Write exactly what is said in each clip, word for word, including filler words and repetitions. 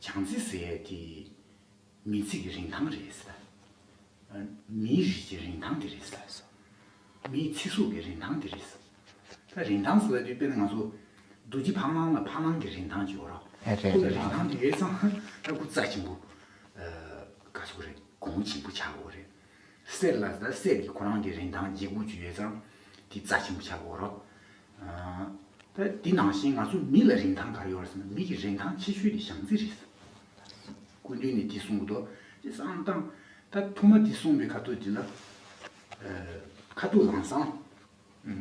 བྱང་རྩེ་ཟེར་ཡས་དེ་མི་ཚེ་གི་རིན་ཐང་རེད་ཟེར། མིའི་རིགས་ཀྱི་རིན་ཐང་དེ་རེད་ཟེར། མིའི་ཚེ་སྲོག་གི་རིན་ཐང་དེ་རེད་ཟེར། ད་རིན་ཐང་ཟེར་བ་དེ་དཔེར་ན་ང་ཚོ་རྡོ་རྗེ་ཕ་གླང་ལ་ཕ་གླང་གི་རིན་ཐང་ཅིག་ཡོད་རེད། ཨེ་རེད་ཁོ་ལ་རེད། རིན་ཐང་དེ་ཡོད་ཙང་ད་ཁོ་རྩ་ཆེན་པོ། ག་ཟེར་དགོས་རེད། གོང་ཆེན་པོ་ཆགས་དགོས་རེད། གསེར་ལ་ད་གསེར་གྱི་ཁོ་རང་གི་རིན་ཐང་ལྗིད་ཁོག་ཅིག་ཡོད་ཙང་དེ་རྩ་ཆེན་པོ་ཆགས་དགོས་རེད། ད་དེ་ནང་བཞིན་ང་ཚོ་མི་ལ་རིན་ཐང་ག་རེ་ཡོད་རེད་ཟེར་ན། མི་གི་རིན་ཐང་ཆེ་ཤོས་དེ་བྱམས་བརྩེ་རེད། སྐུ་མདུན་ནས་དེ་གསུང་གི་འདུག་དེ་བསམ་བློ་བཏང་། ད་ཐོག་མ་དེ་གསུངས་པའི་ཁ་ཐུག་དེ་ལ། ཁ་ཐུག་ལམ་སང་།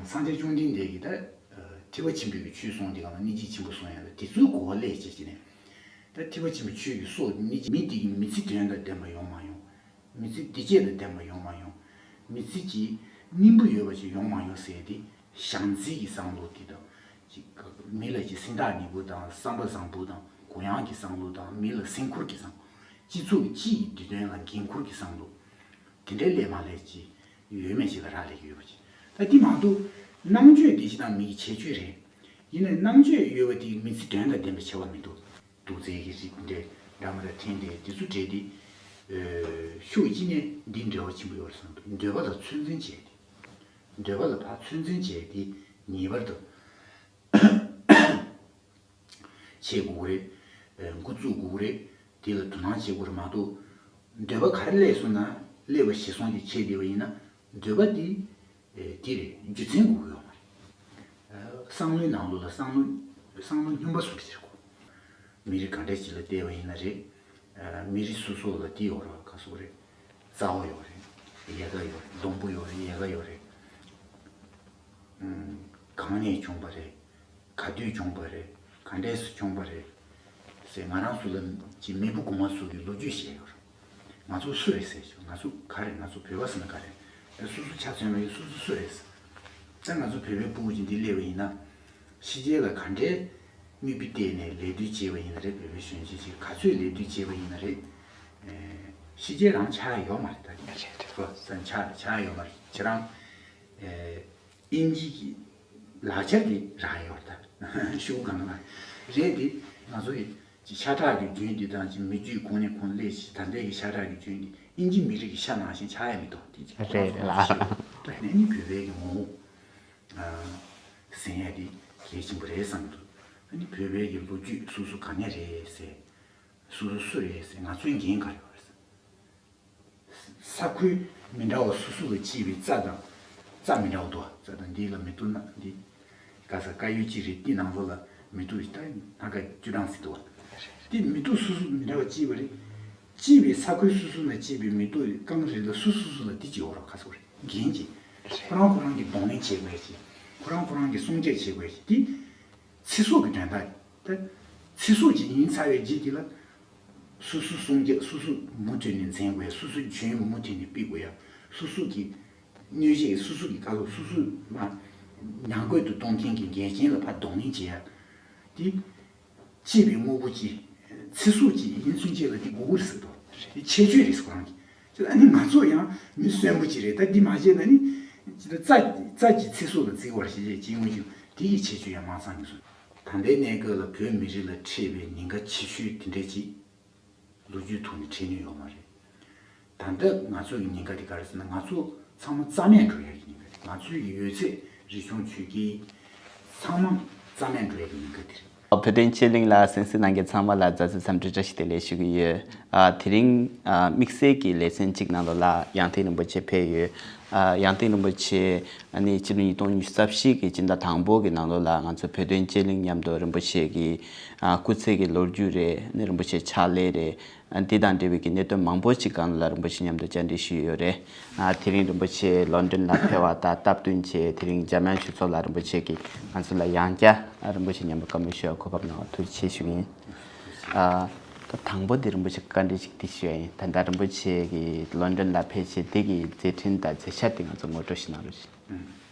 སངས་རྒྱས་བཅོམ་ལྡན་འདས་ཀྱིས་ད་ཐེག་པ་ཆེན་པོའི་གི་ཆོས་གསུངས་དེ་ག་ལ་གནས་ཆེན་ཆེན་པོ་གསུངས་ཡ་ལ་དེ་ཚོའི་གོ་བ་ལེན་བྱེད་ཀྱི་ནས། ད་ཐེག་པ་ཆེན་པོའི་ཆོས་ཀྱི་སྲོག་ནི་མི་དེ་གི་མི་ཚེ་དོན་དང་ལྡན་པ་ཡོང་མ་ཡོང་། མི་ཚེ་བདེ་སྐྱིད་དང་ལྡན་པ་ཡོང་མ་ཡོང་། མི་ཚེ་གི་སྙིང་པོ་ཡོད་པ་ཞིག་ཡོང་མ་ཡོང་ཟེར་ཏེ། བྱམས་བརྩེ་གི་བསམ་བློ་དེ་དང་། ཅིག་མི་ལ་ཅིག་སེམས་ཐག་ཉེ་པོ་དང་བསམ་པ་བཟང་པོ་དང་གུ་ཡངས་ཀྱི་བསམ་བློ་དང་། མི་ལ་སེམས་ཁུར་གྱི་བསམ་བློ། སྤྱི་ཚོགས་སྤྱི་ཡི་བདེ་དོན་ལ་འགན་འཁུར་གྱི་བསམ་བློ། དེ་འདྲའི་ལས་མ་ལས་ཅིག་ཡོད་མེད་ཅིག་ལ་རག་ལས་ཀྱི་ཡོད་པ་ཅིག་ད་དེ་མ་གཏོགས་རྣམ་དཔྱོད་དེ་ཅིག་དང་མི་གི་ཁྱད་ཆོས་རེད། ཡིན་ནའི་རྣམ་དཔྱོད་ཡོད་པ་དེ་མི་ཚེ་དོན་དང་ལྡན་པ་བྱེད་པ་མི་འདུག་རྡོག་རྫིས་ཀྱི་རིགས་འདྲ་འདྲ་མི་འདྲ་འཐེན་ཏེ་དེ་ཚོ་བྲིས་ཏེ། ཨ། ཤུགས་ཀྱིས་ནས་འདི་འབྲེལ་བ་ཆེན་པོ་ཡོད་རེད་བསམ་འདུག་འདོད་པ་ལ་ཚོད་འཛིན་བྱས་ཏེ། འདོད་པ་ལ་ཕར་ཚོད་འཛིན་བྱས་ཏེ་ངེས་པར་དུ་བྱེད་དགོས་རེད། ཨ། འགོ་བཙུགས་དགོས་རེད། དེ་ལ་དོ་སྣང་བྱེད་དགོས་རེད་མ་གཏོགས། འདོད་པ་ག་རེ་སླེབས་སོང་ན་སླེབས་པ་གཞིར་བཟུང་གིས་བྱས་བསྡད་པ་ཡིན་ན། འདོད་པ་དེ། ཨེ། དེ་རེད། རྒྱུ་མཚན་དགོས་ཀྱི་ཡོད་མ་རེད། ཨ། བསམ་བློའི་ནང་ལོགས་ལ་བསམ་བློ་བསམ་བློ་སྙོམས་པ་བཟོ་གི་ཟེར་གོ། མི་རིགས་ག་འདྲ་ཞིག་ལ་བལྟས་པ་ཡིན་ན་རེད། ཨ། མི་རིགས་སོ་སོ་ལ་དེ་ཡོད་རེད། ག་ཟེར་དགོས་རེད། རྩ་བ་ཡོད་རེད། ཡལ་ག་ཡོད་རེད། སྡོང་པོ་ཡོད་རེད། ཡལ་ག་ཡོད་རེད། ཨུམ། གང་ནས་བྱུང་བ་རེད། ག་དུས་བྱུང་བ་རེད། ག་འདྲས་སུ་བྱུང་བ་རེད་ཟེར། ང་རང་ཚོ་ལ་ཅིག་མེས་པོ་གོང་མ་ཚོ་གི་ལོ་རྒྱུས་བཤད་ཡོད་རེད། ང་ཚོ་སུ་རེད་ཟེར་ཞུ། ང་ཚོ་ག་རེད། ང་ཚོ་བོད་པ་ཟེར་ན་ག་རེད། ཨེ། སོ་སོ་ཆ་མཚོན་པ་ཡིན། སོ་སོ་སུ་རེད་ཟེར། ད་ང་ཚོ་བོད་པའི་ཕྲུ་གུ་ཅིག་འདི་སླེབས་པ་ཡིན་ན། ཕྱི་རྒྱལ་ལ་ག་འདྲའི་མིག་དཔེ་བལྟས་ནས་ལད་ཟློས་བྱས་པ་ཡིན་ན་རེད། བོད་པའི་གཞོན་སྐྱེས་ཅིག་ག་ཚོད་ལད་ཟློས་བྱས་པ་ཡིན་ན་རེད། ཨེ། ཕྱི་རྒྱལ་རང་ཆགས་ཡ་ཡོད་མ་རེད། ད་རེད་རེད། ཁོ་ས་ཆགས་ཆགས་ཡ་ཡོད་མ་རེད། ཁྱེད་རང་། ཨེ། དབྱིན་ཇི་གི་ལག་ཆ་དེ་རག་ཡོད་རེད། ད་ཤུགས་གང་ལ་རེད་དེ། ང་ཚོ་ཡི་ཤ་ཁྲག་གི་རྒྱུན་འདི་དང་ཅིག་མི་རྒྱུད་གོང་ནས་གོང་སླེབས་ཤིག་ད་ལྟའི་གི་ཤ་ཁྲག་གི་རྒྱུན་འདི་དབྱིན་ཇི་མི་རིགས་ཀྱི་ཤ་ནང་བཞིན་ཆགས་ཡ་མི་འདུག་དེ་ཅིག་རེད་རེད་ལ། ད་ནི་ནི་བོད་པའི་གི་ངོ་བོ། ཨ། ཟིན་ཡ་དེ་གལ་ཆེན་པོ་རེད་བསམ་འདུག་ཨ་ནི་བོད་པའི་གི་ལོ་རྒྱུས་སོ་སོ་ག་ནས་རེད་ཟེར། སོ་སོ་སུ་རེད་ཟེར། ང་ཚོའི་འགན་ག་རེ་ཡོད་རེད་ཟེར། ས་ཁུལ་མི་འདྲ་བ་སོ་སོ་ལ་སྐྱེས་པའི་རྩྭ་དང་། རྩྭ་མི་འདྲ་བ་འདུག་རྩྭ་དང་འདི་ལ་མེ་ཏོག་ན་འདི། ག་ས་དཀར་ཡོལ་གཅིག་རེད། དེ་ནང་ལོགས་ལ་མེ་ཏོག་ད་སྣ་ཁ་བཅུ་གྲངས་ཟིན་འདུག་དེ་མེ་ཏོག་སོ་སོ་མི་འདྲ་བ་སྐྱེས་པ་རེད། སྐྱེས་པའི་ས་ཁུལ་སོ་སོ་ན་སྐྱེས་པའི་མེ་ཏོག་རྐང་རེ་ལ་སུ་སོ་སོ་ལ་དེ་གཅིག་ཡོད་རེད། ག་ཟེར་དགོས་རེད། འགན་གཅིག་ཁོ་རང་ཁོ་རང་གིས་གདོང་ལེན་བྱེད་དགོས་ཡ་གཅིག་ཁོ་རང་ཁོ་རང་གིས་སྲུང་སྐྱོབ་བྱེད་དགོས་ཡ་གཅིག་དེ། ཚེ་སྲོག་གི་དོན་དག་ད། ཚེ་སྲོག་ཅིག་ཡིན་ཚར་བའི་རྗེས་དེ་ལ། སོ་སོ་སྲུང་སྐྱོབ་སོ་སོ་མུ་མཐུད་ནས་འཛིན་དགོས་ཡ། སོ་སོ་རྒྱུན་མུ་མཐུད་ནས་སྤེལ་དགོས་ཡ། སོ་སོ་གི་གནོད་བྱེད་སོ་སོ་གི་བཀའ་སློབ་སོ་སོ་མ་ཉམས་རྒུད་དུ་གཏོང་མཁན་གྱི་འགལ་རྐྱེན་ལ་ཕར་གདོང་ལེན་བྱེད་ཡ། དེ་སྐྱེས་པའི་དངོས་པོ་ཅིག་ཚེ་སྲོག་ཅིག་ཡིན་ཚུན་ཆད་ལ་དེ་དགོས་ཀྱི་རེད་ཟེར་དོ། དེ་ཁྱད་ཆོས་རེད་ཟེར་ཁོ་རང་གིས། ཅེས་ཨ་ནི་ང་ཚོ་ཡང་མི་གསོན་པོ་ཅིག་རེད། ད་འདི་མ་བྱས་ན་ནི། ཅི་ད་རྩྭ་རྩྭ་ཅིག་ཚེ་སྲོག་ལ་བརྩི་བར་བྱེད་ཅེས་ཅིག་ཡོང་ཞིང་དེ་ཡི་ཁྱད་ཆོས་ཡང་མ་ཚང་ངེས་སོ། ད་ལྟའི་གནས་སྐབས་ལ་བོད་མི་རིགས་ལ་འཕྲད་པའི་ཉེན་ཁ་ཆེ་ཤོས་དེ་འདྲ་ཅིག་ལོ་རྒྱུས་ཐོག་ནས་འཕྲད་མྱོང་ཡོད་མ་རེད། ད་ལྟ་ང་ཚོ་གི་ཉེན་ཁ་དེ་ག་རེ་ཟེར་ན། ང་ཚོ་ཚང་མ་རྩ་མེད་འགྲོ་ཡ་གི་ཉེན་ཁ་རེད། ང་ཚོའི་གི་ཡོད་ཚད་རིག་གཞུང་ཆོས་སྐད་ཚང་མ་རྩ་མེད་འགྲོ་ཡ་གི་ཉེན་ཁ་དེ་རེད། བོད་དོན་སྤྱི་གླིང་ལ་གསན་གཟིགས་གནང་མཁན་ཚང་མ་ལ་མཛའ་བརྩེ་འཚམས་འདྲི་བཀྲ་ཤིས་བདེ་ལེགས་ཞུ་གི་ཡོད། ཨ། དེ་རིང་། ཨ། དམིགས་བསལ་གྱི་ལེ་ཚན་གཅིག་ནང་ལོགས་ལ་ཡང་ཐེངས་རིན་པོ་ཆེ་ཕེབས་ཡོད། ཨ། ཡང་ཐེངས་རིན་པོ་ཆེ་ཨ་ནི་ཕྱི་ལོ་ཉིས་སྟོང་ཉི་ཤུ་རྩ་བཞི་གི་སྤྱི་ཟླ་དང་པོ་གི་ནང་ལོགས་ལ་ང་ཚོ་བོད་དོན་སྤྱི་གླིང་མཉམ་དུ་རིན་པོ་ཆེ་གི། ཨ། སྐུ་ཚེ་གི་ལོ་རྒྱུས་རེད། ཨ་ནི་རིན་པོ་ཆེ་ཕྱག་ལས་རེད། ཨ། དེ་དང་འབྲེལ་བའི་གི་གནད་དོན་མང་པོ་ཅིག་སྒང་ལ་རིན་པོ་ཆེ་མཉམ་དུ་བཅར་འདྲི་ཞུས་ཡོད་རེད། ཨ། དེ་རིང་རིན་པོ་ཆེ་ལོན་ཌོན་ལ་ཕེབས་པ་དང་སྟབས་བསྟུན་བྱས། དེ་རིང་འཇམ་དབྱངས་ཆོས་ཚོགས་ལགས་རིན་པོ་ཆེ་གིས་ང་ཚོ་ལ་ཡང་བསྐྱར་རིན་པོ་ཆེ་མཉམ་པོ་བཀའ་མོལ་ཞུ་བར་གོ་སྐབས་གནང་བར་ཐུགས་རྗེ་ཆེ་ཞུ་གི་ཡིན། ཨ། ད་དང་པོ་དེ་རིན་པོ་ཆེ་བཀའ་འདྲི་ཅིག་དེ་ཞུ་ཡ་ཡིན། ད་ལྟ་རིན་པོ་ཆེ་གིས་ལོན་ཌོན་ལ་ཕེབས་བྱས་དེ་གི་མཛད་འཕྲིན་དང་མཛད་འཆར་དེ་ང་ཚོ་ངོ་སྤྲོད་ཞིག་གནང་རོགས་ཞུ། ཨུམ།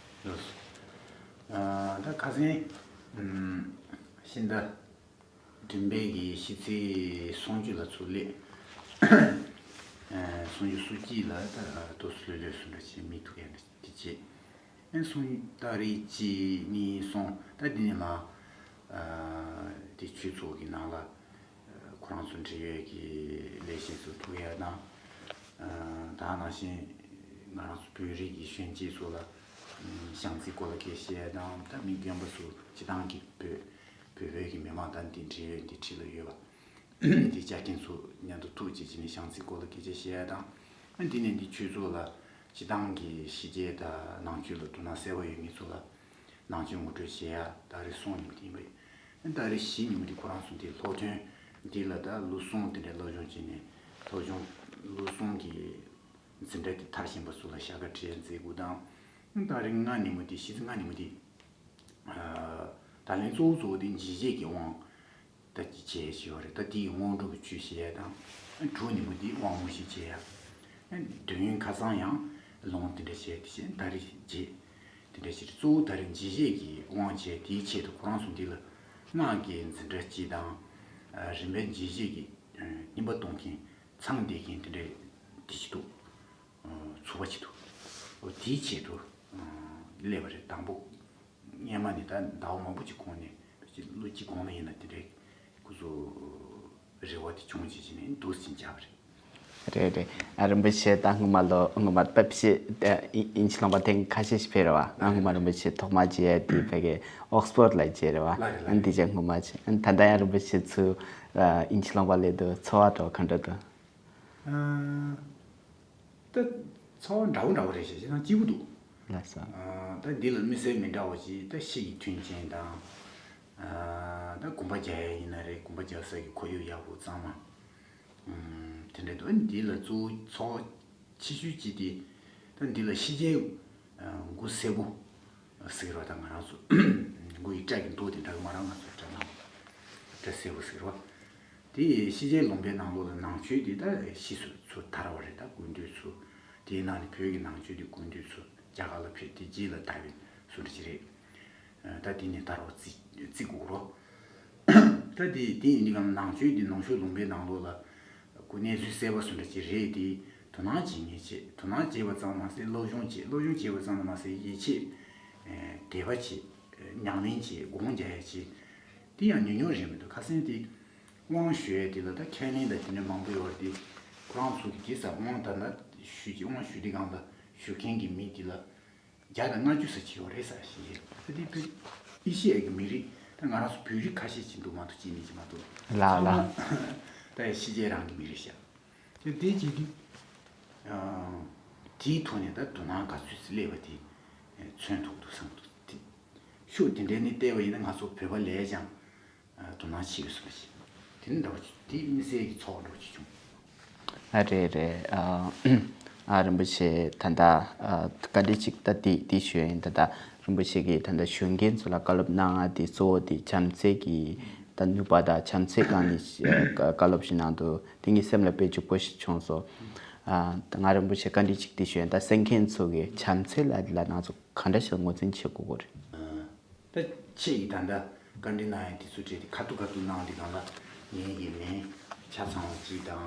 ལགས་སོ། ཨ། ད་ཁ་སང་། ཨུམ། ཕྱི་ཟླ་བདུན་པའི་གི་ཕྱི་ཚེས་སུམ་ཅུ་ལ་ཚུར་སླེབས། ཨ། སུམ་ཅུ་སོ་གཅིག་ལ་ད་ཏོག་ཙམ་ལྷོད་ལྷོད་སུ་འདྲ་བྱས་མི་ཐུག་ཡ་འདྲ་དེ་བྱས། ཨ། སོང་ཏ་རིག་གཅིག་གཉིས་གསུམ། ད་འདི་ནས་མར། ཨ། དེ་ཆོས་ཚོགས་ཀྱི་ནང་ལ། ཨ། ཁོ་རང་ཚོ་འབྲེལ་ཡོད་ཀྱི་ལས་བྱེད་ཚོ་ཐུག་ཡ་དང་། ཨ་ད་ནང་བཞིན་ང་རང་ཚོ་བོད་རིགས་ཀྱི་གཞོན་སྐྱེས་ཚོ་ལ་ཨ་ཤང་ཚའི་སྐོར་ལ་སྐད་བཤད་ཡ་དང་། ད་མི་རྒན་པ་ཚོ་སྤྱི་བཏང་གི་བོད་བོད་བོད་ཀྱི་མི་མང་དང་འདི་འབྲེལ་ཡོད་འདི་འཁྲིས་ལ་ཡོད་པ་འདི་ཆ་རྐྱེན་ཚོ་མཉམ་དུ་ཐུག་བྱེད་ཀྱི་ནི་ཤང་ཚའི་སྐོར་ལ་སྐད་ཆ་བཤད་ཡ་དང་། ཨ་འདི་ནས་འདི་ཆོས་ཚོགས་ལ་སྤྱི་བཏང་གི་ཕྱི་རྒྱལ་དང་ནང་ཆོས་ལ་དོ་སྣང་གསར་པ་ཡོད་མཁན་ཚོ་ལ་ནང་ཆོས་ངོ་སྤྲོད་བྱེད་ཡ་ད་རེས་སོང་ཉིན་མོ་དེ་ཡིན་པ་ཡིན། ད་རེས་གཞི་ཉིན་མོ་དེ་ཁོ་རང་ཚོ་འདི་སློབ་ཐོན་འདི་ལ་ད་ལོ་གསུམ་དེ་འདྲའི་སློབ་སྦྱོང་བྱས་ནས་སློབ་སྦྱོང་ལོ་གསུམ་གྱི་འཛིན་གྲྭ་དེ་མཐར་ཕྱིན་པ་ཚོ་ལ་ཤ་ཁ་བྲིས་མཛད་དགོས་དང་། ད་རེས་ལྔ་ཉིན་མོ་དེ་ཕྱི་ཚེས་ལྔ་ཉིན་མོ་དེ་ད་ལན་གཙོ་བོ་གཙོ་བོ་དེ་འཇིགས་བྱེད་ཀྱི་དབང་། ད་ཅི་བྱས་ཞེས་པ་རེད། ད་དེའི་དངོས་གྲུབ་ཀྱི་ཆོས་བཤད་དང་། དྲུག་ཉིན་མོ་དེའི་དབང་མོ་ཞིག་བྱས་ཡ། དུས་ཡུན་ཁ་སང་ཡང་ལོང་དེ་འདྲ་བྱས་དེ་བཞིན་ད་རེས་རྗེས་དེ་འདྲ་ཞིག་གཙོ་བོ་ད་རེས་འཇིགས་བྱེད་ཀྱི་དབང་བྱས་དེའི་ཆེད་དུ་ཁོ་རང་ཚོ་འདི་ལ་སྔགས་ཀྱི་འཛིན་གྲྭ་སྤྱི་དང་། རིམ་པས་འཇིགས་བྱེད་ཀྱི་སྙིམ་པ་གཏོང་མཁན་ཚང་བསྡད་མཁན་དེ་འདྲ་དེ་ཞིག་འདུག་ཚོ་བ་ཅིག་འདུག་འོ་དེའི་ཆེད་དུ་སླེབས་པ་རེད། དང་པོ་སྔོན་མ་ནས་ད་ཟླ་བ་མང་པོ་ཅིག་གོང་ནས་ཕལ་ཆེར་ལོ་གཅིག་གོང་ལ་ཡིན་ན་དེ་འདྲའི་ཁོ་ཚོ་རེ་བ་དེ་བྱུང་བྱས་ཀྱི་ནས་འདུག་ཟིན་བྱ་བ་རེད། རེད་རེད། ཨ་རིན་པོ་ཆེ་ད་སྔོན་མ་ལོ་སྔོན་མ་ཕལ་ཆེར་དབྱིན་ཇི་ལུང་པ་ཐེངས་ཁ་ཤས་ཤིག་ཕེབས་རེད་བ། ཨ་སྔོན་མ་རིན་པོ་ཆེ་ཐོག་མ་མཇལ་ཡ་དེ་ཕ་གི་ཨོག་སི་ཕོར་ལ་མཇལ་རེད་བ། ལགས་རེད་ལགས་རེད། འདི་ཅག་སྔོན་མ་ཆེ་ད་ལྟ་ཡང་རིན་པོ་ཆེ་ཚུར་དབྱིན་ཇི་ལུང་པ་སླེབས་དུས་ཚོར་བ་འདྲ་བ་ག་འདྲ་འདུག་ད་ཚོར་བ་འདྲ་བོ་འདྲ་བོ་རེད་ཤག་བྱས་ཙང་སྐྱིད་པོ་འདུག་ལགས་སོ། ད་འདི་ལ་མི་སེར་མི་འདྲ་བ་ཅིག་ད་ཤེས་ཀྱི་མཐུན་རྐྱེན་དང་། ད་གོམ་པ་རྒྱག་ཡ་ཡིན་ན་རེད། གོམ་པ་རྒྱག་ས་ཀྱི་ཁོར་ཡུག་ཡག་པོ་གཙང་མ། དེ་འདྲ་འདུག་འདི་ལ་གཙོ་བོ་ཚོར་བ་ཆེ་ཤོས་ཅིག་དེ་ད་འདི་ལ་ཕྱི་རྒྱལ་མགོ་སེར་པོ་ཟེར་བ་དང་ང་རང་ཚོ་མགོ་ཡི་སྐྲ་གི་མདོག་དེ་འདྲ་གི་མ་རང་ང་ཚོ་སྐྲ་ནག་སྐྲ་སེར་པོ་ཟེར་བ་དེ་ཕྱི་རྒྱལ་ལུང་པའི་ནང་ལོགས་ལ་ནང་ཆོས་དེ་ད་ཕྱིས་སུ་ཚུར་དར་བ་རེད། ད་སྐུ་མདུན་ཚུར་དེའི་ནང་ནས་བོད་ཀྱི་ནང་ཆོས་དེ་སྐུ་མདུན་ཚུར་རྒྱ་གར་ལ་ཕེབས་དེ་རྗེས་ལ་དར་བའི་བཟོ་འདྲ་ཅིག་རེད། ད་དེ་ནས་དར་བ་བརྩི་བརྩི་དགོས་རོ། ད་དེ་དེ་ཡིན་དུས་གང་ནང་ཆོས་འདི་ནང་ཆོས་ལུང་པའི་ནང་ལོགས་ལ་ཁོ་གནས་ཚུལ་གསལ་པོ་བཟོ་འདྲ་ཅིག་རེད་དེ། དོ་སྣང་བྱེད་མཁན་བྱེད། དོ་སྣང་བྱེད་པ་ཙམ་མ་ཟད་སློབ་སྦྱོང་བྱེད། སློབ་སྦྱོང་བྱེད་པ་ཙམ་དུ་མ་ཟད་ཡིད་ཆེས་དད་པ་བྱེད། ཉམས་ལེན་བྱེད། སྒོམ་རྒྱག་ཡ་བྱེད། དེ་ཡང་ཉུང་ཉུང་རེད་མི་འདུག་ཁ་སང་དེ་དབང་ཞུ་ཡ་དེ་ལ་ད་ཁས་ལེན་དང་དེ་འདྲ་མང་པོ་ཡོད་རེད་དེ། ཁོ་རང་ཚོ་གི་དེ་ས་དབང་ད་ལྟ་ཞུ་གི་དབང་ཞུ་དུས་གང་ལ་ཞུ་མཁན་གྱི་མི་དེ་ལ་བརྒྱ་དང་ལྔ་བཅུ་ཙམ་ཅིག་ཡོད་རེད་ཟེར་ཞེས། ད་དེ་བོད་ཨེ་ཤི་ཡ་གི་མི་རིགས་ད་ང་རང་ཚོ་བོད་རིགས་ཁ་ཤས་ཅིག་འདུག་མ་གཏོགས་གཅིག་གཉིས་ཅིག་མ་གཏོགས། ལགས་ལགས། ཚང་མ་ད་ཕྱི་རྒྱལ་རང་གི་མི་རིགས་ཤག་དེ་དེ་བྱེད་དུས་དེའི་ཐོག་ནས་ད་དོ་སྣང་ག་ཚོད་ཅིག་སླེབས་པ་དེ་མཚོན་ཐུབ་འདུག་བསམ་འདུག་དེ་ཤུགས་དེ་འདྲ་ནས་བལྟས་པ་ཡིན་ན་ང་ཚོ་བོད་པ་ལས་ཀྱང་དོ་སྣང་ཆེ་བའི་བཟོ་འདྲ་ཞིག་དེ་ནི་འདྲ་བ་ཅིག་དེ་མི་སེར་གྱི་ཚོགས་འདྲ་བ་ཅིག་བྱུང་། ཨ་རེད་རེད། ཨ་ཨ་རིན་པོ་ཆེ་ད་ལྟ་ཨ་བཀའ་འདྲི་གཅིག་ད་དེ་དེ་ཞུ་ཡིན། ད་ལྟ་རིན་པོ་ཆེ་གིས་ད་ལྟ་ཞུ་མཁན་ཚོ་ལ་བཀའ་སློབ་གནང་ང་དེ་གཙོ་བོ་དེ་བྱམས་བརྩེ་གི་ད་ནུས་པ་དང་བྱམས་བརྩེ་སྒང་ནས་བཀའ་སློབ་ཞིག་གནང་འདུག་དེ་ངའི་སེམས་ལ་དཔེ་འཇུག་པོ་ཞིག་བྱུང་སོང་། ཨ་ད་ང་རིན་པོ་ཆེ་བཀའ་འདྲི་གཅིག་དེ་ཞུ་ཡིན། ད་གསན་མཁན་ཚོ་གིས་བྱམས་བརྩེ་ལབ་དེ་ལ་ང་ཚོ་ག་འདྲ་ཞིག་ངོས་འཛིན་བྱེད་དགོས་ཀྱི་རེད། ད་ཁྱེད་ཀྱིས་ད་ལྟ་བཀའ་འདྲི་གནང་ཡ་དེ་ཚོ་བྲིས་ཏེ་ཁ་ཐུག་ཁ་ཐུག་གནང་དེ་གང་ལ་ངེད་ཀྱི་མིང་ཆ་ཚང་བ་གཅིག་དང་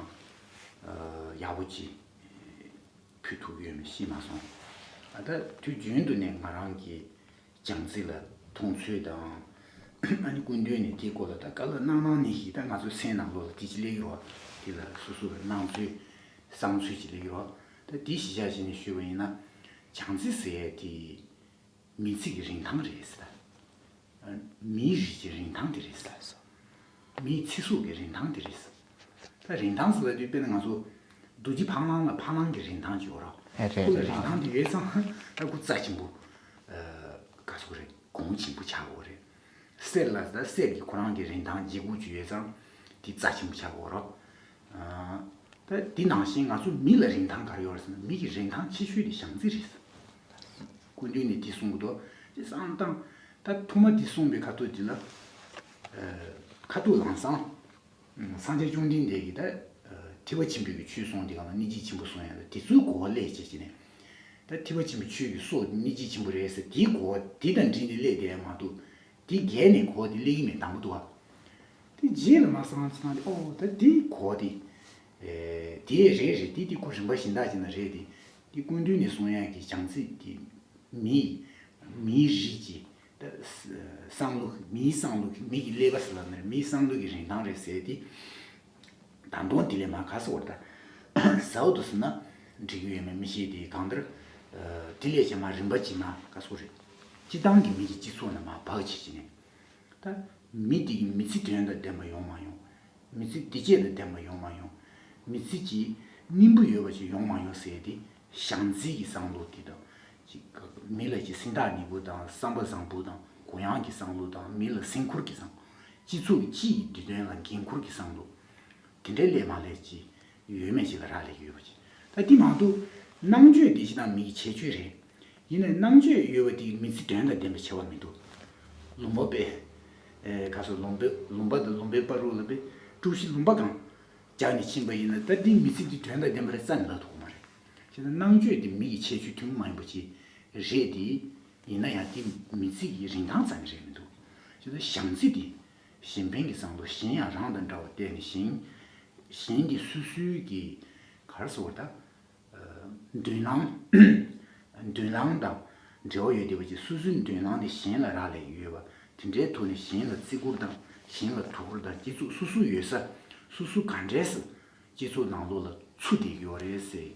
ཡག་པོ་གཅིག་ཕུལ་ཐུབ་ཡོད་མེད་ཤེས་མ་སོང་། ཨ་ད་དུས་རྒྱུན་དུ་ནས་ང་རང་གི་བྱམས་བརྩེ་ལ་མཐོང་ཚུལ་དང་། ཨ་ནི་སྐུ་མདུན་ནས་དེའི་སྐོར་ལ་ད་བཀའ་སློབ་གནང་གནང་ནས་ཤིག་ད་ང་ཚོའི་སེམས་ནང་ལོགས་ལ་དེ་ཅི་སླེབས་ཀྱི་རོགས་དེ་ལ་སོ་སོ་ལ་སྣང་ཚུལ་བསམ་ཚུལ་ཅི་སླེབས་ཀྱི་རོགས་ད་དེ་གཞི་བཞག་བྱས་ནས་ཞུས་པ་ཡིན་ན་བྱམས་བརྩེ་ཟེར་ཡ་དེ། མི་ཚེ་གི་རིན་ཐང་རེད་ཟེར། མིའི་རིགས་ཀྱི་རིན་ཐང་དེ་རེད་ཟེར། མིའི་ཚེ་སྲོག་གི་རིན་ཐང་དེ་རེད་ཟེར། ད་རིན་ཐང་ཟེར་བ་དེ་དཔེར་ན་ང་ཚོ་རྡོ་རྗེ་ཕ་གླང་ལ་ཕ་གླང་གི་རིན་ཐང་ཅིག་ཡོད་ར། ཨེ་རེད་ཁོ་ལ་རེད། རིན་ཐང་དེ་ཡོད་ཙང་ད་ཁོ་རྩ་ཆེན་པོ་ག་ཟེར་དགོས་རེད། གོང་ཆེན་པོ་ཆགས་དགོས་རེད། གསེར་ལ་ད་གསེར་གྱི་ཁོ་རང་གི་རིན་ཐང་ལྗིད་ཁོག་ཅིག་ཡོད་ཙང་དེ་རྩ་ཆེན་པོ་ཆགས་དགོས་ར། ད་དེ་ནང་བཞིན་ང་ཚོ་མི་ལ་རིན་ཐང་ག་རེ་ཡོད་རེད་ཟེར་ན་མི་གི་རིན་ཐང་ཆེ་ཤོས་དེ་བྱམས་བརྩེ་རེད། སྐུ་མདུན་ནས་དེ་གསུང་གི་འདུག་དེ་བསམ་སྟངས་ད་ཐོག་མ་དེ་གསུངས་པའི་ཁ་ཐུག་དེ་ལ་ཁ་ཐུག་ལམ་སང་སངས་རྒྱས་བཅོམ་ལྡན་འདས་ཀྱིས་ད་ཐེག་པ་ཆེན་པོའི་གི་ཆོས་གསུངས་དེ་གང་ལ་སྙིང་རྗེ་ཆེན་པོ་གསུང་ཡ་ད་དེ་ཚོའི་གོ་བ་ལས་བྱེད་ཀྱི་ནས་ད་ཐེག་པ་ཆེན་པོའི་ཆོས་ཀྱི་སྲོག་སྙིང་རྗེ་ཆེན་པོ་རེད་ཟེར་དེའི་གོ་བ་དེ་དང་འདྲིས་ནས་སླེབས་བསྡད་ཡ་མ་གཏོགས། དེ་བརྒལ་ནས་གོ་བ་དེ་སླེབས་ཀྱི་མེད་དང་པོ་འདུག་བ། དེ་རྗེས་ལ་མ་སང་ཚང་དེ་ཨོ་ད་དེ་གོ་བ་དེ། དེ་རེད་རེད་དེ་དེ་ཁོ་རིམ་པ་གཞན་དག་ཅིག་ན་རེད་དེ། དེ་སྐུ་མདུན་ནས་གསུང་ཡག་གི་བྱམས་བརྩེ་དེ་མིའི་མིའི་རིགས་ཀྱི་ད་བསམ་བློ་མིའི་བསམ་བློ་གི་མི་གི་ཀླད་པ་ཟེར་ལབ་ན་རེད། མིའི་བསམ་བློ་གི་རིན་ཐང་རེད་ཟེར་དེ། ད་དུང་དེ་ལས་མར་ག་ཟེར་བ་རེད་ད། ཟ་འོ་དུ་ཟེར་ན་འགྲིག་གི་ཡོད་མེད་མི་ཤེས་དེ་གང་ལྟར། དེ་ལས་ཀྱང་མར་རིམ་པ་གཅིག་མར་ག་ཟེར་རེད། སྤྱི་བཏང་གི་མི་གི་སྤྱི་ཚོགས་ནང་མར་བག་ཅིག་བྱས་ནས། ད་མི་དེ་གི་མི་ཚེ་དོན་དང་ལྡན་པ་ཡོང་མ་ཡོང་། མི་ཚེ་བདེ་སྐྱིད་དང་ལྡན་པ་ཡོང་མ་ཡོང་། མི་ཚེ་གི་སྙིང་པོ་ཡོད་པ་ཞིག་ཡོང་མ་ཡོང་ཟེར་དེ་བྱམས་བརྩེ་གི་བསམ་བློ་དེ་དང་། ཅིག་མི་ལ་ཅིག་སེམས་ཐག་ཉེ་པོ་དང་བསམ་པ་བཟང་པོ་དང་གུ་ཡངས་ཀྱི་བསམ་བློ་དང་མི་ལ་སེམས་ཁུར་གྱི་བསམ། སྤྱི་ཚོགས་སྤྱི་ཡི་བདེ་དོན་ལ་འགན་ཁུར་གྱི་བསམ་བློ། དེ་འདྲའི་ལས་མ་ལས་ཅི་ཡོད་མེད་ཅིག་ལ་རག་ལས་ཡོད་པ་ཅིག་ད་དེ་མ་གཏོགས་རྣམ་དཔྱོད་དེ་ཅི་དང་མི་གི་ཁྱད་ཆོས་རེད། ཡིན་ནའི་རྣམ་དཔྱོད་ཡོད་པ་དེ་མི་ཚེ་དོན་དང་ལྡན་པ་བྱེད་པ་མི་འདུག་ལུང་པ་པས། ཨེ་ག་སོ་ལུང་པའི་ལུང་པ་དང་ལུང་པའི་བར་རུ་ལ་པའི་ཀྲུའུ་ཞི་ལུང་པ་གང་རྒྱག་ནས་ཕྱིན་པ་ཡིན་ན་ད་དེ་མི་ཚེ་དེ་དོན་དང་ལྡན་པ་རེད་རྩ་ནས་ལབ་ཐུབ་ཀྱི་མ་རེད། བྱས་ན་རྣམ་དཔྱོད་དེ་མི་གི་ཁྱད་ཆོས་ཐུན་མོང་མ་ཡིན་པ་ཅིག་རེད་དེ། ཡིན་ན་ཡང་དེ་མི་ཚེ་གི་རིན་ཐང་རྩ་ནས་རེད་མི་འདུག་བྱས་ན་བྱམས་བརྩེ་དེ། གཞན་ཕན་གྱི་བསམ་བློ་གཞན་ཡང་རང་དང་འདྲ་བར་བལྟས་ནས་གཞན། གཞན་གྱི་སོ་སོའི་གི་ག་རེ་ཟེར་བ་ད། མདུན་ལམ། མདུན་ལམ་དང་འབྲེལ་བ་ཡོད་བསྡད་པ་ཅིག་སོ་སོའི་མདུན་ལམ་དེ་གཞན་ལ་རག་ལས་ཡོད་པ། དེ་འདྲའི་ཐོག་ནས་གཞན་ལ་བརྩི་བཀུར་དང་གཞན་ལ་ཐུགས་ཁུར་དང་སྤྱི་ཚོགས་སོ་སོ་ཡོད་ས། སོ་སོ་ག་འདྲས་སུ་སྤྱི་ཚོགས་ནང་ལོགས་ལ་ཚུད་བསྡད་ཀྱི་ཡོད་རེད་ཟེར།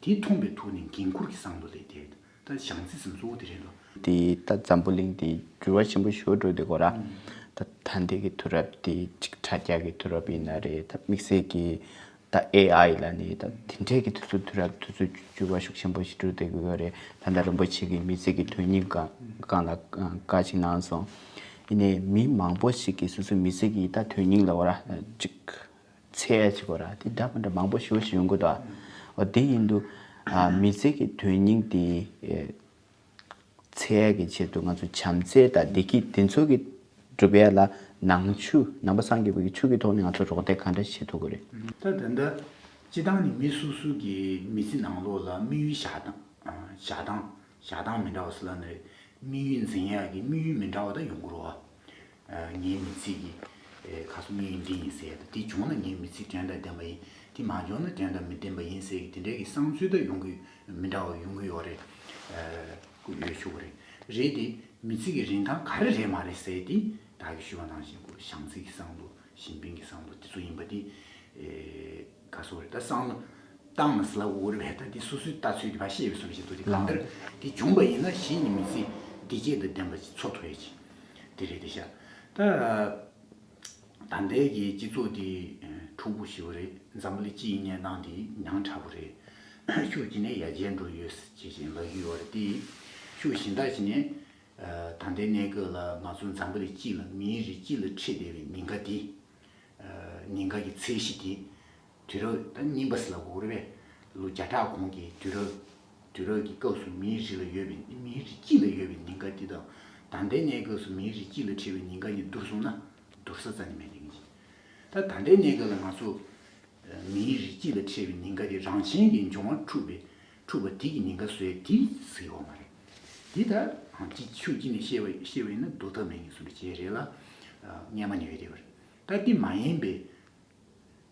དེ་མཐོང་པའི་ཐོག་ནས་འགན་ཁུར་གྱི་བསམ་བློ་སླེབས་བསྡད། ད་བྱམས་བརྩེ་ཟེར་གཙོ་བོ་དེ་རེད་འདུག་དེ་ད་འཛམ་བུ་གླིང་དེ་འགྱུར་བ་ཆེན་པོ་ཞིག་འགྲོ་བསྡད་ཀྱི་ཡོད་རེད། ད་ད་ལྟའི་གི་དུས་རབས་དེ་ཅིག་དྲ་རྒྱ་གི་དུས་རབས་ཡིན་ན་རེད། ད་དམིགས་བསལ་གྱི་ད་ཨེ་ཨའི་ལ་ནི་ད་དེ་འདྲའི་གི་དུས་ཚོད་དུས་རབས་དུས་ཚོད་འགྱུར་བ་ཤུགས་ཆེན་པོ་ཞིག་འགྲོ་བསྡད་ཀྱི་ཡོད་རེད། ད་ལྟ་རིན་པོ་ཆེ་གི་མི་ཚེ་གི་དོན་སྙིང་སྒང་སྒང་ལ་བཀའ་ཅིག་གནང་སོང་། ཡིན་ནའི་མི་མང་པོ་ཞིག་གིས་སོ་སོའི་མི་ཚེ་གི་ད་དོན་སྙིང་ལ་འོ་ར་ཅིག་འཚོལ་ཡ་ཅིག་འོ་ར་དེ་འདྲ་མི་འདྲ་མང་པོ་ཞེ་པོ་ཞིག་ཡོང་གི་འདུག་འོ་དེ་ཡིན་དུས་ཨ་མི་ཚེ་གི་དོན་སྙིང་དེ་ཨེ་འཚོལ་ཡ་གི་ཆེད་དུ་ང་ཚོ་བྱམས་བརྩེ་དང་བདེ་སྐྱིད་དེ་ཚོ་གི་སྒྲུབ་ཡ་ལ་ནང་ཆོས་ནང་པ་སངས་རྒྱས་པའི་ཆོས་ཀྱི་ཐོག་ནས་ང་ཚོ་རོགས་འདེགས་ག་འདྲ་བྱེད་ཐུབ་ཀྱི་རེད། ད་ད་ལྟ་སྤྱི་བཏང་ནས་མི་སོ་སོ་གི་མི་ཚེ་ནང་ལོགས་ལ་དམིགས་ཡུལ་བཞག་སྟངས་ཨ་བཞག་སྟངས་བཞག་སྟངས་མི་འདྲ་བ་སུ་ལ་ནི་དམིགས་ཡུལ་འཛིན་ཡ་གི་དམིགས་ཡུལ་མི་འདྲ་བ་ད་ཡོང་གི་རེད་བ། ངའི་མི་ཚེ་གི་ཁ་སང་དམིགས་ཡུལ་འདི་ཡིན་ཟེར་ཡ་དང་དེ་བྱུང་ན་ངའི་མི་ཚེ་དོན་དང་ལྡན་པ་ཡིན། དེ་མ་བྱུང་ན་དོན་དང་མི་ལྡན་པ་ཡིན་ཟེར་གི་དེ་འདྲའི་གི་བསམ་ཚུལ་ད་ཡོང་གི་མི་འདྲ་བ་ཡོང་གི་ཡོད་རེད། ཡོད་ཆོག་གི་རེད། རེད་དེ་མི་ཚེ་གི་རིན་ཐང་ག་རེ་རེད་མ་རེད་ཟེར་དེ་ད་གི་ཞུ་བ་ནང་བཞིན་གོ་བྱམས་བརྩེ་གི་བསམ་བློ་གཞན་ཕན་གི་བསམ་བློ་དེ་ཚོ་ཡིན་པ་དེ། ག་སོ་རེད་ད་བསམ་བློ་བཏང་ན་ཟི་ལ་འུར་བས་ད་འདི་སོ་སོའི་ལྟ་ཚུལ་གྱི་བ་ཤེས་པའི་སོ་བཞིན་དུ་དེ་གང་ལྟར་དེ་བྱུང་བ་ཡིན་ན་གཞི་ནས་མི་ཚེ་བདེ་སྐྱིད་དང་ལྡན་པ་ཞིག་འཚོ་ཐུབ་ཡ་ཅིག་དེ་རེད་དེ་ཤ་ད། ད་ལྟའི་གི་སྤྱི་ཚོགས་དེ་འཁྲུག་པོ་ཞེ་པོ་རེད། འཛམ་བུ་གླིང་སྤྱི་ཡི་གནས་སྟངས་དེ་ཉམ་ཕྲ་པོ་རེད། ཕྱོགས་གཅིག་ནས་ཡར་རྒྱས་འགྲོ་ཡོད་ཅེས་ཅིག་ལབ་ཀྱི་ཡོད་རེད་དེ། ཕྱོགས་གཞན་དག་ཅིག་ནས་ད་ལྟའི་གནས་སྐབས་ལ་ང་ཚོ་འཛམ་བུ་གླིང་སྤྱི་ལ་མིའི་རིགས་སྤྱི་ལ་འཁྲི་བསྡད་པའི་ཉེན་ཁ་དེ། ཉེན་ཁ་གི་ཚད་གཞི་དེ། དུས་རབས་ད་རྙིང་པ་ཟེར་ལ་གོ་གི་རེད་པས། ལོ་བརྒྱ་ཕྲག་གོང་གི་དུས་རབས། དུས་རབས་ཀྱི་སྐབས་སུ་མིའི་རིགས་ལ་ཡོད་པའི་མིའི་རིགས་སྤྱི་ལ་ཡོད་པའི་ཉེན་ཁ་དེ་དང་། ད་ལྟའི་གནས་སྐབས་སུ་མིའི་རིགས་སྤྱི་ལ་འཁྲི་བའི་ཉེན་ཁ་གཉིས་བསྡུར་སོང་ན་བསྡུར་ས་རྩ་ནས་མེད་དེ་ཡིན་གྱི། ད་ད་ལྟའི་གནས་སྐབས་ལ་ང་ཚོ་མིའི་རིགས་སྤྱི་ལ་འཁྲི་བའི་ཉེན་ཁ་དེ་རང་བཞིན་གྱིས་འབྱུང་བ་འཁྲུགས་པའི་འཁྲུགས་པ་དེ་གི་ཉེན་ཁ་བཟོས་དེ་ཟེར་ཡོད་མ་རེད། དེ་ད་ཅི་ཆོས་ཅི་ནས་བཤད་པ་བཤད་པ་ཡིན་ན་ལྡོག་ཐབས་མེད་ངེས་སུ་རེད་བྱས་རེད་ལ། སྔས་མ་ནས་ཡོད་དེ་བར་ད་དེ་མ་ཡིན་པའི།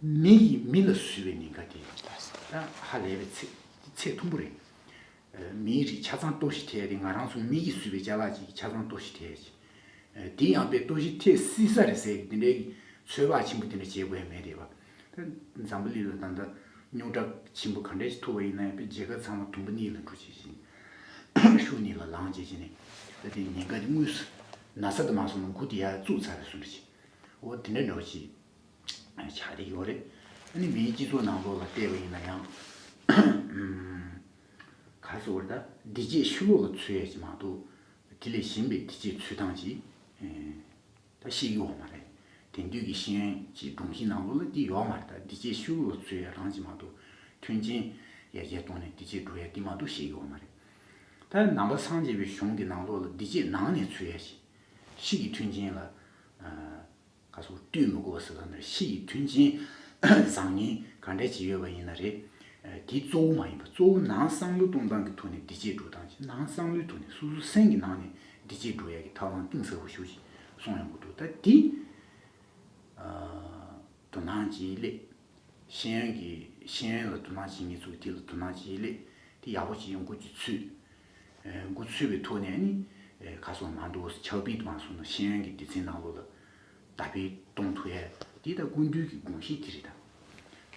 མི་ཡིས་མི་ལ་བཟོས་པའི་ཉེན་ཁ་དེ་ད་ཧ་ལས་པའི་ཚད་ཚད་མཐོན་པོ་རེད། མིའི་རིགས་ཆ་ཚང་གཏོར་བཤིག་ཐེབས་ཡ་དེ་ང་རང་ཚོ་མི་ཡིས་བཟོས་པའི་ཅ་ལག་ཅིག་ཆ་ཚང་གཏོར་བཤིག་ཐེབས་ཡ་ཅིག་དེ་ཡང་དཔེ་གཏོར་བཤིག་ཐེབས་སྲིད་ས་རེད་ཟེར་གི་དེ་འདྲའི་ཚོད་དཔག་ཆེན་པོ་དེ་འདྲ་བྱེད་དགོས་ཡ་མེད་རེད་བ། ད་འཛམ་བུ་གླིང་ལ་ད་ལྟ་རྙོག་དྲ་ཆེན་པོ་ག་འདྲ་ཞིག་ཐུག་པ་ཡིན་ན་ཡང་དཔེ་རྒྱལ་ཁབ་ཚང་མ་དུམ་བུ་གཉིས་ལ་འགྲོ་བྱེད་ཅིང་། ཤུགས་གཉིས་ལ་ལངས་བྱེད་ཅིང་ནས་ད་དེ་ཉེན་ཁ་དེ་དངོས་སུ་ན་ཚ་དུ་མ་སོང་ན་མགོ་དེ་ཡར་བཙུགས་ཚར་རེད་གསུངས་རེད་ཅིག་འོ་དེ་འདྲ་འདྲ་བོ་ཅིག་ཆགས་བསྡད་ཡོད་རེད། ཨ་ནི་མིའི་སྤྱི་ཚོགས་ནང་ལོགས་ལ་བལྟས་པ་ཡིན་ན་ཡང་། ག་རེ་ཟེར་བ་རེད་ད། བདེ་སྐྱིད་ཕྱི་ལོགས་ལ་འཚོལ་ཡ་ཅིག་མ་གཏོགས། དེ་ལས་གཞན་པའི་བདེ་སྐྱིད་འཚོལ་སྟངས་ཅིག་ད་ཤེས་ཀྱི་ཡོད་མ་རེད། དེང་དུས་ཀྱི་ཤེས་ཡོན་གྱི་སྒྲོམ་གཞི་ནང་ལོགས་ལ་དེ་ཡོད་མ་རེད། ད་བདེ་སྐྱིད་ཕྱི་ལོགས་ལ་འཚོལ་ཡ་རང་ཅིག་མ་གཏོགས། མཐུན་རྐྱེན་ཡར་རྒྱས་གཏོང་ནས་བདེ་སྐྱིད་འགྲོ་ཡ་དེ་མ་གཏོགས་ཤེས་ཀྱི་ཡོད་མ་རེད། ད་ནང་པ་སངས་རྒྱས་པའི་གཞུང་གི་ནང་ལོགས་ལ་བདེ་སྐྱིད་ནང་ནས་འཚོལ་ཡ་ཅིག་ཕྱི་གི་མཐུན་རྐྱེན་ལ། ག་སོགས་ལྟོས་མི་དགོས་པ་ཟེར་ལ་ནི་ཕྱི་ཡི་མཐུན་རྐྱེན་བཟང་ངན་ག་འདྲ་ཅིག་ཡོད་པ་ཡིན་ན་རེད། དེ་གཙོ་བོ་མ་ཡིན་པ་གཙོ་བོ་ནང་བསམ་བློ་གཏོང་སྟངས་ཀྱི་ཐོག་ནས་བདེ་སྐྱིད་འགྲོ་སྟངས་ཀྱི་ནང་བསམ་བློའི་ཐོག་ནས་སོ་སོ་སེམས་ཀྱི་ནང་ནས་བདེ་སྐྱིད་འགྲོ་ཡ་གི་ཐབས་ལམ་གཏིང་ཟབ་པོ་ཞིག་གསུངས་ཡོང་གི་འདུག་ད་དེ་དོ་སྣང་ཅིག་སླེབས། ཤེས་ཡོན་གྱི་ཤེས་ཡོན་ལ་དོ་སྣང་བྱེད་མཁན་ཚོས་དེ་ལ་དོ་སྣང་བྱེད་སླད་དེ་ཡག་པོ་ཅིག་ཡོང་དགོས་ཀྱི་ཚུལ། འགོ་ཚུད་པའི་ཐོག་ནས་ནི་ཁ་སང་མ་འདུག་ཆགས་པའི་དུ་མ་སོང་ན་ཤེས་ཡོན་གྱི་སྡེ་ཚན་ནང་ལོགས་ལ་དར་སྤེལ་གཏོང་ཐུབ་ཡ་དེ་ད་སྐུ་མདུན་གྱི་དགོངས་གཞི་དེ་རེད་ད།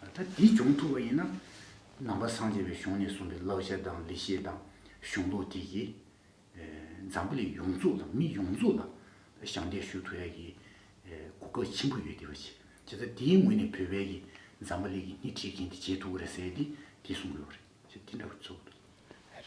ད་འདི་བྱུང་ཐུབ་པ་ཡིན་ན། ནང་པ་སངས་རྒྱས་པའི་གཞུང་ནས་གསུངས་པའི་བསླབ་བྱ་དང་ལེགས་བཤད་དང་གཞུང་ལུགས་དེ་གིས། ཨེ། འཛམ་བུ་གླིང་ཡོངས་རྫོགས་དང་མི་ཡོངས་རྫོགས་ལ་ཞབས་འདེགས་ཞུ་ཐུབ་ཡ་གི། ཨེ། གོ་སྐབས་ཆེན་པོ་ཡོད་བསྡད་པ་ཅིག་བྱས་ཙང་དེའི་ངོས་ནས་བོད་པའི་གི་འཛམ་བུ་གླིང་གི་སྣེ་ཁྲིད་མཁན་དེ་བྱེད་ཐུབ་ཀྱི་རེད་ཟེར་ཏེ་དེ་གསུང་གི་ཡོད་རེད། ཅེས་དེ་འདྲ་བོ་ཚོགས་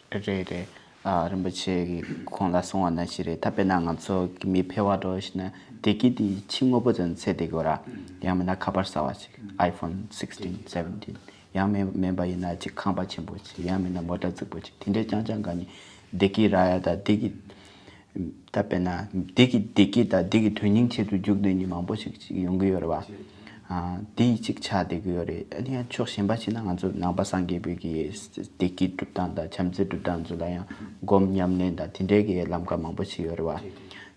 འདུག་རེད་རེད། ཨ། རིན་པོ་ཆེ་གིས་གོང་ལ་གསུངས་པ་ནང་བཞིན་རེད། ད་དཔེར་ན་ང་ཚོ་གི་མི་ཕལ་བ་འདྲ་བོ་ཞིག་ན་བདེ་སྐྱིད་དེ་ཕྱི་དངོས་པོ་ཙམ་འཚོལ་བསྡད་ཀྱི་ཡོད་ར། ཡང་མིན་ན་ཁ་པར་གསར་བ་ཞིག iPhone sixteen, seventeen། ཡང་མིན་མིན་པ་ཡིན་ན་ཅིག་ཁང་པ་ཆེན་པོ་ཅིག་ཡང་མིན་ན་མོ་ཊ་རྫིག་པོ་ཅིག་དེ་འདྲའི་རྐྱང་རྐྱང་ག་ནས་བདེ་སྐྱིད་རག་ཡ་ད་བདེ་སྐྱིད། ད་དཔེར་ན་བདེ་སྐྱིད་བདེ་སྐྱིད་དང་བདེ་སྐྱིད་དོན་སྙིང་ཆེད་དུ་རྒྱུག་འདོད་མཁན་མང་པོ་ཞིག་ཅིག་ཡོང་གི་ཡོད་རེད་བ། ཨ། དེ་ཡི་གཅིག་ཆགས་བསྡད་ཀྱི་ཡོད་རེད། ཨ་ནི་ཡང་ཕྱོགས་གཞན་པ་ཕྱིན་ན་ང་ཚོ་ནང་པ་སངས་རྒྱས་པའི་གི་བདེ་སྐྱིད་སྒྲུབ་སྟངས་དང་བྱམས་བརྩེ་སྒྲུབ་སྟངས་ཚོ་ལ་ཡང་སྒོམ་ཉམས་ལེན་དང་དེ་འདྲའི་གི་ལམ་ཁ་མང་པོ་ཞིག་ཡོད་རེད་བ།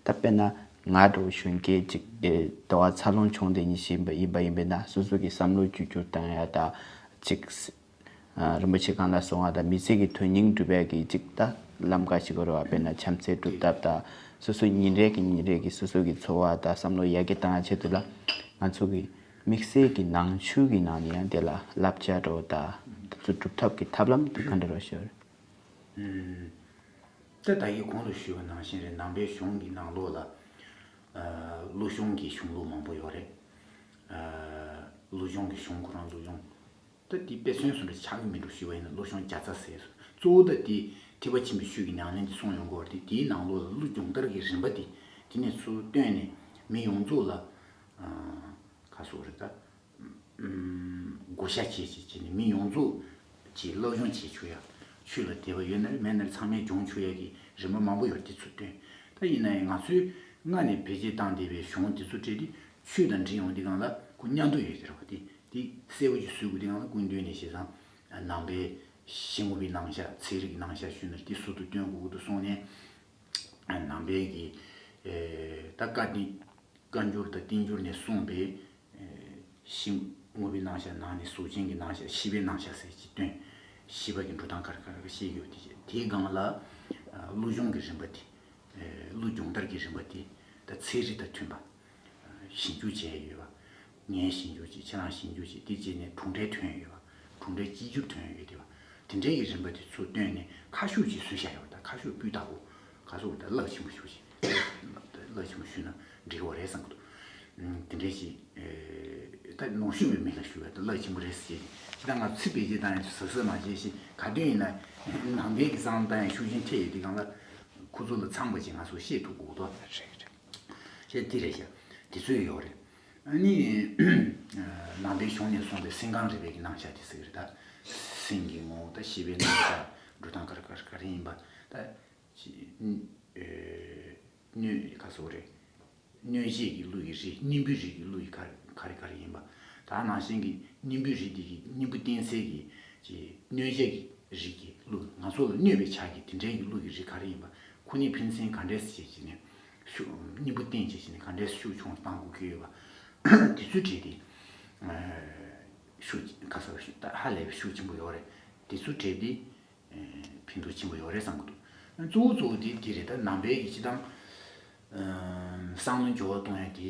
ད་དཔེར་ན་ང་འདྲ་བོ་གཞོན་སྐྱེས་ཅིག་ཨེ། དེ་བ་འཚར་ལོངས་བྱུང་བསྡད་མཁན་ཞིག་ཡིན་པ་ཡིན་པ་ཡིན་པས་ན་སོ་སོ་གི་བསམ་བློ་བཅོས་བསྒྱུར་བཏང་ཡ་ད་ཅིག་ཨ། རིན་པོ་ཆེ་གང་ལ་གསུངས་པ་དང་མི་ཚེ་གི་དོན་སྙིང་སྒྲུབ་པའི་གི་ཅིག་ད་ལམ་ཁ་ཞིག་དགོས་རེད་བ། དཔེར་ན་བྱམས་བརྩེ་སྒྲུབ་ཐབས་དང་སོ་སོ་ཉིན་རེ་གི་ཉིན་རེ་གི་སོ་སོ་གི་འཚོ་བ་དང་བསམ་བློ་ཡར་རྒྱས་བཏང་ཡ་ཆེད་དུ་ལ་ང་ཚོ་གི་དམིགས་བསལ་གྱི་ནང་ཆོས་ཀྱི་ནང་ནས་ཡང་དེ་ལ་བསླབ་བྱ་འདྲ་བོ་དང་དེ་ཚོ་སྒྲུབ་ཐབས་ཀྱི་ཐབས་ལམ་དེ་ག་འདྲ་རེད་ཤོད། ད་ད་གིན་གོང་དུ་ཞུས་པ་ནང་བཞིན་རེད། ནང་པའི་གཞུང་གི་ནང་ལོགས་ལ། ཨ། ཀླུ་གཞུང་གི་གཞུང་ལུགས་མང་པོ་ཡོད་རེད། ཨ། ཀླུ་གཞུང་གི་གཞུང་ཁོ་རང་ཀླུ་གཞུང་། ད་དེ་དཔེ་མཚོན་བཟོ་འདྲ་ཆགས་ཀྱི་མི་འདུག་ཞུས་པ་ཡིན་ན་ཀླུ་གཞུང་བརྒྱ་རྩ་ཟེར་སོང་། གཙོ་བོ་ད་དེ་ཐེག་པ་ཆེན་པོའི་ཆོས་ཀྱི་ཉམས་ལེན་དེ་གསུངས་ཡོང་གི་ཡོད་རེད། དེ་དེའི་ནང་ལོགས་ལ་ཀླུ་སྦྱོང་བརྡར་གྱི་རིམ་པ་དེ་དེ་ནས་ཚུར་བཏོན་ནས་མི་ཡོངས་རྫོགས་ལ། ཨ། ག་ཟེར་དགོས་རེད་ད། ཨུམ། བགོ་བཤའ་བྱས་བྱས་བྱས་ནས་མི་ཡོངས་རྫོགས་ཀྱི་སློབ་སྦྱོང་བྱེད་ཆོག་ཡ། ཆོས་ལ་དད་པ་ཡོད་ན་རེད་མེད་ན་རེད་ཚང་མས་སྦྱོང་ཆོག་ཡ་གི་རིམ་པ་མང་པོ་ཡོད་རེད། དེ་ཚུར་བཏོན། ད་ཡིན་ན་ཡང་ང་ཚོས་སྔ་ནས་བེད་སྤྱོད་བཏང་བསྡད་པའི་གཞུང་དེ་ཚོ་སྤྲད་དེ་ཆོས་དང་འབྲེལ་ཡོང་དུས་སྒང་ལ་ཁོ་མཉམ་དུ་ཡོད་ཀྱི་རེད་བ། དེ་དེ་གསལ་པོ་ཞིག་བཟོ་དགོས་དུས་སྒང་ལ་སྐུ་མདུན་ནས་བྱས་ཙང་ནང་པའི་ཞི་རྔུབ་པའི་རྣམ་གཞག་ཚན་རིག་གི་རྣམ་གཞག་ཞུས་ན་དེ་ཟུར་དུ་བཏོན་དགོས་ཀྱི་འདུག་གསུངས་ནས། ནང་པའི་གི། ཨེ། ད་བཀའ་བསྟན། བཀའ་འགྱུར་དང་བསྟན་འགྱུར་ནས་གསུངས་པའི། ཨེ། ཞི་རྔུབ་པའི་རྣམ་གཞག་ནང་ནས་གཟུགས་ཅན་གྱི་རྣམ་གཞག་ཤེས་པའི་རྣམ་གཞག་ཟེར་གྱི་བཏོན། ཤེས་པ་གི་འགྲོ་སྟངས་ག་རེ་ག་རེ་བཤད་ཡོད་དེ་དེའི་སྒང་ལ། ཨ། ཀླུ་གཞུང་གི་རིམ་པ་དེ། ཨེ། ཀླུ་སྦྱོང་བརྡར་གྱི་རིམ་པ་དེ་ད་ཚན་རིག་དང་མཐུན་པ། ཞིབ་འཇུག་བྱས་ཡོད་པ། ངས་ཞིབ་འཇུག་བྱས་ཁྱེད་རང་ཞིབ་འཇུག་བྱས་དེ་རྗེས་ནས་གྲུབ་འབྲས་ཐོན་ཡོད་པ། གྲུབ་འབྲས་གཅིག་གྱུར་ཐོན་ཡོད་དེ་བ། དེ་འདྲའི་གི་རིམ་པ་དེ་ཚུར་བཏོན་ནས་ཁ་ཤུགས་ཅིག་བཟོས་བཞག་ཡོད་པ་དང་ཁ་ཤུགས་སྤུས་དག་པོ། ག་ཟེར་དགོས་རེད་ད་རླབས་ཆེན་པོ་ཞུ་ཞིག་རླབས་ཆེན་པོ་ཞུས་ན་འགྲིག་གི་རེད་བསམ་གི་འདུག་དེ་འདྲའི་ཞིག་ཨེ། ད་ནོར་ཤུགས་པའི་མི་ལ་ཞུ་བ་དང་རླབས་ཆེན་པོ་རེད་ཟེར་ཅིག་ད་ང་ཚིག་བེད་སྤྱོད་བཏང་ཡང་ཟབ་ཟབ་མ་བྱས་ཤིག་ག་དུས་ཡིན་ན་ནང་པའི་གི་བསམ་བློ་བཏང་ཡང་ཤུགས་ཆེན་ཐེབས་ཡོད་དེ་སྒང་ལ་ཁོ་ཚོ་ལ་ཚང་བ་ཅིག་ང་ཚོ་ཤེས་ཐུབ་དགོས་འདུག་ཞེས་དེ་རེད་ཤག་དེ་ཚོ་ཡོད་རེད། ཨ་ནི། ནང་པའི་གཞུང་ནས་གསུངས་པའི་སེམས་ཁམས་རིག་པའི་གི་རྣམ་གཞག་དེ་ཟེར་གི་རེད་ད། སེམས་ཀྱི་ངོ་བོ་དང་ཤེས་པའི་རྣམ་གཞག་འགྲོ་སྟངས་ག་རེ་ག་རེ་ག་རེ་ཡིན་པ་ད། ཅི། ཨེ། གནོད་ག་ཟེར་དགོས་རེད། གནོད་བྱེད་ཀྱི་ཀླུ་ཡི་རིགས་གཉེན་པོའི་རིགས་ཀྱི་ཀླུ་ཡི་ག་རེ་ག་རེ་ག་རེ་ཡིན་པ། ད་ནང་བཞིན་གྱི་གཉེན་པོའི་རིགས་དེ་གི་གཉེན་པོ་བསྟེན་སའི་གི་ཅི། གནོད་བྱེད་ཀྱི་རིགས་ཀྱི་ཀླུ་ང་ཚོ་ལ་གནོད་པའི་ཆ་གི་དེ་འདྲའི་གི་ཀླུ་ཡི་རིགས་ག་རེ་ཡིན་པ། ཁོ་གཉིས་ཕན་ཚུན་ག་འདྲས་སེ་བྱས་ནས་ཤུགས་གཉིས་པོ་བསྟེན་བྱས་བྱས་ནས་ག་འདྲས་སེ་ཤུགས་ཆུང་བཏང་དགོས་ཀྱི་ཡོད་པ། དེ་ཚོའི་གྲས་དེ་ཤུགས་ག་ས་ཤུགས་ཧ་ལས་པའི་ཤུགས་ཆེན་པོ་ཡོད་རེད། དེ་ཚོའི་གྲས་དེ་ཕན་ཐོགས་ཆེན་པོ་ཡོད་རེད་བསམ་གྱི་འདུག་གཙོ་བོ་གཙོ་བོ་དེ་དེ་རེད། ད་ནང་པའི་གི་སྤྱི་བཏང་བསམ་བློ་འགྱུར་བ་གཏོང་ཡ་དེ་